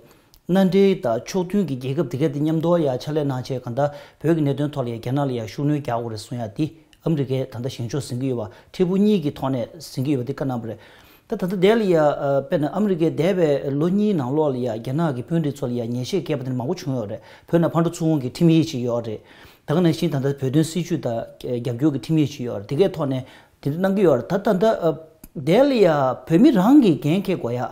མནའ་འབྲེལ་དང་ཕྱོགས་མཐུན་གྱི་རྒྱལ་ཁབ་དེ་ག་དེ་མཉམ་དུ་ཡ་ཕྱག་ལས་གནང་བྱས་གང་ལྟར་བོད་ཀྱི་གནད་དོན་ཐོག་ལ་ཡ་རྒྱ་ནག་ལ་ཡ་ཤུགས་སྣོན་རྒྱག་དགོས་རེད་གསུང་ཡ་དེ་ཨ་མི་རི་ཀས་ད་ལྟ་བཞེངས་ཕྱོགས་ཟིན་གྱི་ཡོད་པ། འཕྲལ་ཕུགས་གཉིས་ཀྱི་ཐོག་ནས་ཟིན་གྱི་ཡོད་པ་དེ་བཀའ་གནང་བ་རེད། ད་ད་ལྟ་དེ་ལ་ཡ་ཨ་དཔེར་ན་ཨ་མི་རི་ཀའི་འདས་པའི་ལོ་གཉིས་ནང་ལོགས་ལ་ཡ་རྒྱ་ནག་གི་དཔོན་རིགས་ཚོ་ལ་ཡ་ཉེས་ཆད་བཀལ་བ་དེ་མང་པོ་བྱུང་ཡོད་རེད། བོད་ནང་ཕར་འགྲོ་ཚུར་འོང་གི་ཁྲིམས་ཡིག་ཅིག་ཡོད་རེད། ད་ག་ནང་བཞིན་ད་ལྟ་བོད་དོན་སྲིད་བྱུས་དང་རྒྱབ་སྐྱོར་གྱི་ཁྲིམས་ཡིག་ཅིག་ཡོད་རེད། དེ་གའི་ཐོག་ནས་དེ་འདྲ་གནང་གི་ཡོད་རེད། ད་ད་ལྟ་ཨ་དེ་ལ་ཡ་བོད་མི་རང་གིས་འགན་འཁྱེར་དགོས་ཡ།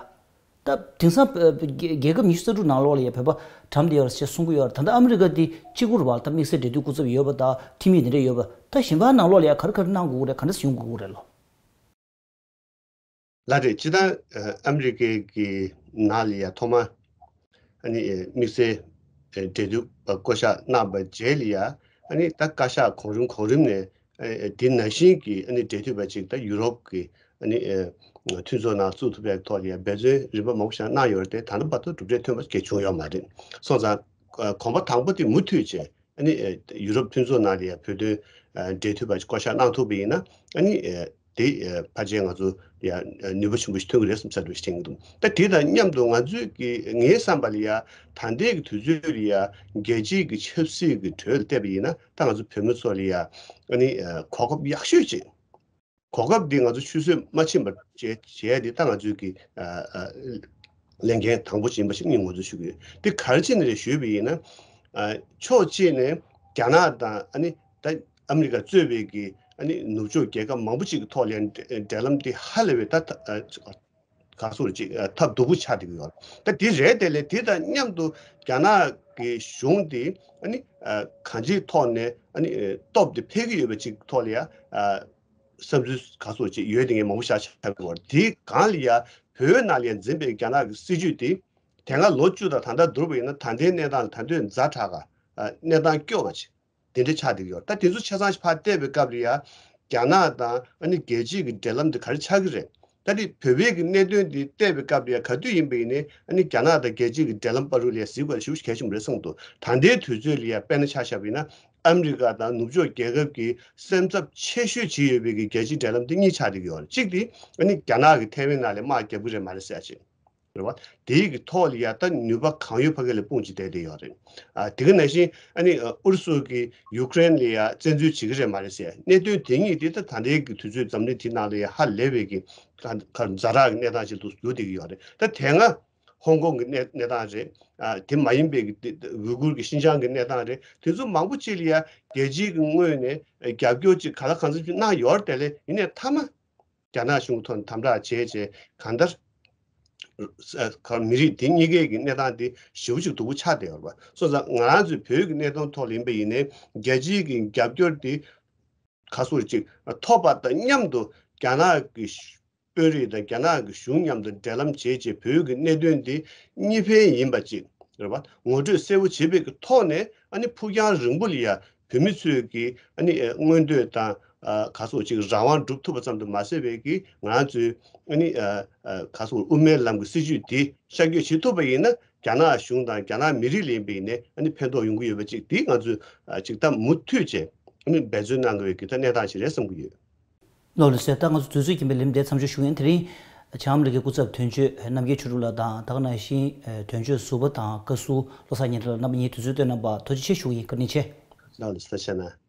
ད་དེང་སང་ཨ་རྒྱལ་རྒྱལ་ཁབ་ཉི་ཤུ་རྩ་དྲུག་ནང་ལོགས་ལ་ཡ་བོད་པ་གྲམ་བསྡད་ཡོད་རེད་ཅེས་གསུང་གི་ཡོད་རེད། ད་ལྟ་ཨ་མི་རི་ཀ་འདི་གཅིག་པུ་རེད་བ། ད་དམིགས་བསལ་འབྲེལ་མཐུད་སྐུ་ཚབ་ཡོད་པ་དང་ཁྲིམས་ཡིག་འདི་འདྲ་ཡོད་པ། ད་གཞན་པ་ནང་ལོགས་ལ་ཡ་ག་རེ་ག་རེ་གནང་དགོས་ཀྱི་རེད། ག་འདྲ་སེ་ཡོང་དགོས་ཀྱི་རེད་ལོ། ལགས་རེད། སྤྱིར་བཏང་ཨ་མི་རི་ཀའི་གི་ནང་ལ་ཡ་ཐོག་མ་ཨ་ནི་དམིགས་བསལ་འབྲེལ་མཐུད་པ་བསྐོ་གཞག་གནང་བའི་རྗེས་ལ་ཡ་ཨ་ནི་ད་བཀའ་ཤག་གོང་རིམ་གོང་རིམ་ནས་ཨ་དེ་ནང་བཞིན་གྱི་ཨ་ནི་འབྲེལ་མཐུད་པ་ཅིག་ད་ཡུ་རོབ་ཀྱི་ཨ་ནི་མཐུན་ཚོགས་ནང་བཙུགས་ཐུབ་པའི་ཐོག་ལ་ཡ་འབད་བརྩོན་རིམ་པ་མང་པོ་ཞིག་གནང་ཡོད་རེད་དེ། ད་ལྟ་བར་དུ་གྲུབ་འབྲས་ཐོན་པ་གལ་བྱུང་ཡོད་མ་རེད། སོང་ཙང་གོམ་པ་དང་པོ་དེ་མུ་མཐུད་བྱས་ཨ་ནི་ཡུ་རོབ་མཐུན་ཚོགས་ནང་ལ་ཡ་བོད་དོན་འབྲེལ་མཐུད་པ་བསྐོ་གཞག་གནང་ཐུབ་པ་ཡིན་ན་ཨ་ནི་དེ་ཕལ་ཆེར་ང་ཚོ་ཡ་ནུས་པ་ཆེན་པོ་ཞིག་ཐོན་གྱི་རེད་བསམ་ས་འདྲ་ཞིག་དྲན་གྱི་འདུག་ད་དེ་དང་མཉམ་དུ་ང་ཚོས་ཀྱི་ངའི་བསམ་པ་ལ་ཡ་ད་ལྟའི་གི་དུས་ཚོད་ལ་ཡ་རྒྱལ་སྤྱིའི་གི་ཆབ་སྲིད་ཀྱི་གྲོས་ལ་བལྟས་པ་ཡིན་ན་ད་ང་ཚོ་བོད་མི་ཚོ་ལ་ཡ་ཨ་ནི་གོ་སྐབས་ཡག་ཤོས་ཅིག་གོ་སྐབས་འདི་ང་ཚོ་ཆུད་ཟོས་མ་ཕྱིན་པར་བྱས་བྱས་ཏེ་ད་ང་ཚོའི་གི་ཨ་ཨ་ལས་འགན་དང་པོ་ཡིན་པ་ཞིག་ངས་ངོས་འཛིན་ཞུ་གི་ཡོད། འདི་ག་རེ་བྱས་ནས་རེད་ཞུས་པ་ཡིན་ན། ཨ་ཕྱོགས་གཅིག་ནས་ རྒྱ་ནག་དང་ཨ་ནི་ད་ཨ་མི་རི་ཀ་གཙོས་པའི་གི་ཨ་ནི་ནུབ་ཕྱོགས་རྒྱལ་ཁབ་མང་པོ་ཅིག་གི་ཐོག་ལ་ཡང་འབྲེལ་ལམ་དེ་ཧ་ལས་པའི་ད་ད་ག་སོགས་ཅིག་ཐབས་སྡུག་པོ་ཆགས་བསྡད་ཀྱི་ཡོད་རེད། ད་དེ་རེད་དེ་ལས་དེ་དང་མཉམ་དུ་རྒྱ་ནག་གི་གཞུང་དེ་ཨ་ནི་གང་ཅིའི་ཐོག་ནས་ཨ་ནི་སྟོབས་དེ་འཕེལ་གྱི་ཡོད་པ་ཅིག་ཐོག་ལ་ཡང་བསམ་ཚུལ་ག་སོགས་ཅིག་ཡོད་དེ་ངས་མང་པོ་ཤ་ཆགས་ཀྱི་ཡོད་རེད། དེའི་སྒང་ལ་ཡང་བོད་ནང་ལ་ཡང་འཛིན་པའི་རྒྱ་ནག་གི་སྲིད་ཇུས་དེ་དེ་སྔ་ལོ་བཅུ་དང་ད་ལྟ་བསྡུར་བ་ཡིན་ན་ད་ལྟའི་གནས་སྟངས་ལ་ད་ལྟའི་ཛ་དྲག་ག་གནས་སྟངས་སྐྱོ་བ་ཅིག་དེ་འདྲ་ཆགས་བསྡད་ཀྱི་ཡོད། ད་དེ་ཚོ་ཆ་ཚང་ཞིག་ཕར་བལྟས་པའི་སྐབས་ལ་ཡ་རྒྱ་ནག་དང་ཨ་ནི་རྒྱལ་སྤྱིའི་གི་འབྲེལ་ལམ་དེ་ག་རེ་ཆགས་ཀྱི་རེད། ད་དེ་བོད་པའི་གི་གནད་དོན་དེ་བལྟས་པའི་སྐབས་ལ་ཡ་ག་དུས་ཡིན་པ་ཡིན་ནའི་ཨ་ནི་རྒྱ་ནག་དང་རྒྱལ་སྤྱིའི་གི་འབྲེལ་ལམ་བར་དུ་ལ་ཡ་གཟིགས་དགོས་ཞེ་པོ་ཞིག་གལ་ཆེན་པོ་རེད་བསམ་གྱི་འདུག་ད་ལྟའི་དུས་ཚོད་ལ་ཡ་དཔེར་ན་ཆ་བཞག་པ་ཡིན་ན་ཨ་མི་རི་ཀ་དང་ནུབ་ཕྱོགས་རྒྱལ་ཁབ་ཀྱི་སེམས་འཚབ་ཆེ་ཤོས་བྱེད་ཡོད་པའི་གི་རྒྱལ་སྤྱིའི་འབྲེལ་ལམ་དེ་གཉིས་ཆགས་བསྡད་ཀྱི་ཡོད་རེད། གཅིག་དེ་ཨ་ནི་རྒྱ་ནག་གི་ཐའེ་ཝན་ནང་ལ་དམག་རྒྱག་གི་རེད་མ་རེད་ཟེར་ཡ་ཅིག་རེད་བ། དེའི་གི་ཐོག་ལ་ཡ་ད་ནུས་པ་གང་ཡོད་ཕ་གི་ལ་སྤུངས་ཀྱི་བསྡད་བསྡད་ཡོད་རེད། ཨ་དེ་ག་ནང་བཞིན་ཨ་ནི་ཨ་ཨུ་རུ་སུ་གིས་ཡུ་ཀེ་རེན་ལ་ཡ་བཙན་འཛུལ་བྱེད་ཀྱི་རེད་མ་རེད་ཟེར་གནད་དོན་དེ་གཉིས་དེ་ད་ད་ལྟའི་གི་དུས་ཚོད་འཛམ་གླིང་དེའི་ནང་ལ་ཡ་ཧ་ལས་པའི་གི་ག་ག་ཛ་དྲག་གི་གནས་སྟངས་ཤིག་ཏུ་གྱུར་བསྡད་ཀྱི་ཡོད་རེད། ད་དེ་སྔ་ཧོང་ཀོང་གི་གནས་གནས་སྟངས་རེད། ཨ་དེ་མ་ཡིན་པའི་གི་དེ་ཝུ་གུར་གི་ཤིན་ཅང་གི་གནས་སྟངས་རེད། དེ་ཚོ་མང་པོ་ཅིག་ལ་ཡ་རྒྱལ་སྤྱིའི་གི་ངོས་ནས་རྒྱབ་སྐྱོར་ཅིག་ག་ལ་གང་འཚམ་ཅིག་གནང་ཡོད་རེད་དེ་ལས་ཡིན་ནའི་མཐའ་མ། རྒྱ་ནག་གཞུང་གི་ཐོག་ནས་དམ་དྲག་བྱས་བྱས་གང་ལྟར། ཨ་མི་རིགས་དེ་གཉིས་ཀའི་གི་གནས་སྟངས་དེ་ཞེ་པོ་ཅིག་སྡུག་པོ་ཆགས་བསྡད་ཡོད་རེད་པ། སོང་ཙང་ང་རང་ཚོའི་བོད་ཀྱི་གནད་དོན་ཐོག་ལ་ཡིན་པ་ཡིན་ནའི་རྒྱལ་སྤྱིའི་གི་རྒྱབ་སྐྱོར་དེ་ག་ཟེར་ཅིག་ཐོབ་པ་དང་མཉམ་དུ་རྒྱ་ནག་གི་དཔོན་རིགས་དང་རྒྱ་ནག་གི་གཞུང་མཉམ་དུ་འབྲེལ་ལམ་བྱས་བྱས་བོད་ཀྱི་གནད་དོན་དེ་གཉིས་ཕན་ཡིན་པ་ཅིག་རེད་པ། ངོ་སྤྲོད་གསལ་པོ་བྱེད་པའི་གི་ཐོག་ནས་ཨ་ནི་ཕུགས་རྒྱང་རིང་པོ་ལ་ཡ་བོད་མི་ཚོས་ཀྱི་ཨ་ནི་ཨ་མངོན་འདོད་དང་ཨ་ག་ཟེར་ཅིག་རང་དབང་སྒྲུབ་ཐུབ་པ་ཙམ་དུ་མ་ཟད་པའི་གི་ང་ཚོའི་ཨ་ནི་ཨ་ཨ་ག་ཟེར་དབུ་མའི་ལམ་གྱི་སྲིད་བྱུས་དེ་ཤར་བསྐྱོད་བྱེད་ཐུབ་པ་ཡིན་ན་རྒྱ་ནག་གཞུང་དང་རྒྱ་ནག་མི་རིགས་ལ་ཡིན་པ་ཡིན་ནའི་ཨ་ནི་ཕན་ཐོགས་ཡོང་གི་ཡོད་པ་ཅིག་དེ་ང་ཚོས་ཨ་ཅིག་ད་མུ་མཐུད་བྱས་ཨ་ནི་འབད་བརྩོན་གནང་དགོས་ཀྱི་ད་གནས་སྟངས་ཤིག་རེད་བསམ་གྱི་ཡོད། ལགས་ལགས་སོ། ད་ང་ཚོ་དུས་ཚོད་རྐྱེན་པས་ལན་འདི་མཚམས་འཇོག་ཞུ་ཡིན། དེ་རིང་བྱང་ཨ་མི་རི་ཀའི་སྐུ་ཚབ་དོན་གཅོད་རྣམ་རྒྱལ་ཆོས་གྲུབ་ལགས་དང་ད་ག་ནང་བཞིན་དོན་གཅོད་ཟུར་པ་དང་བཀའ་ཟུར་བློ་བཟང་ཉི་ཟླ་ལགས་རྣམ་པ་གཉིས་དུས་ཚོད་བཏོན་གནང་བར་ཐུགས་རྗེ་ཆེ་ཞུ་གི་ཡིན། བཀའ་དྲིན་ཆེ། ལགས་ལགས་སོ། ཐུགས་རྗེ་གནང་།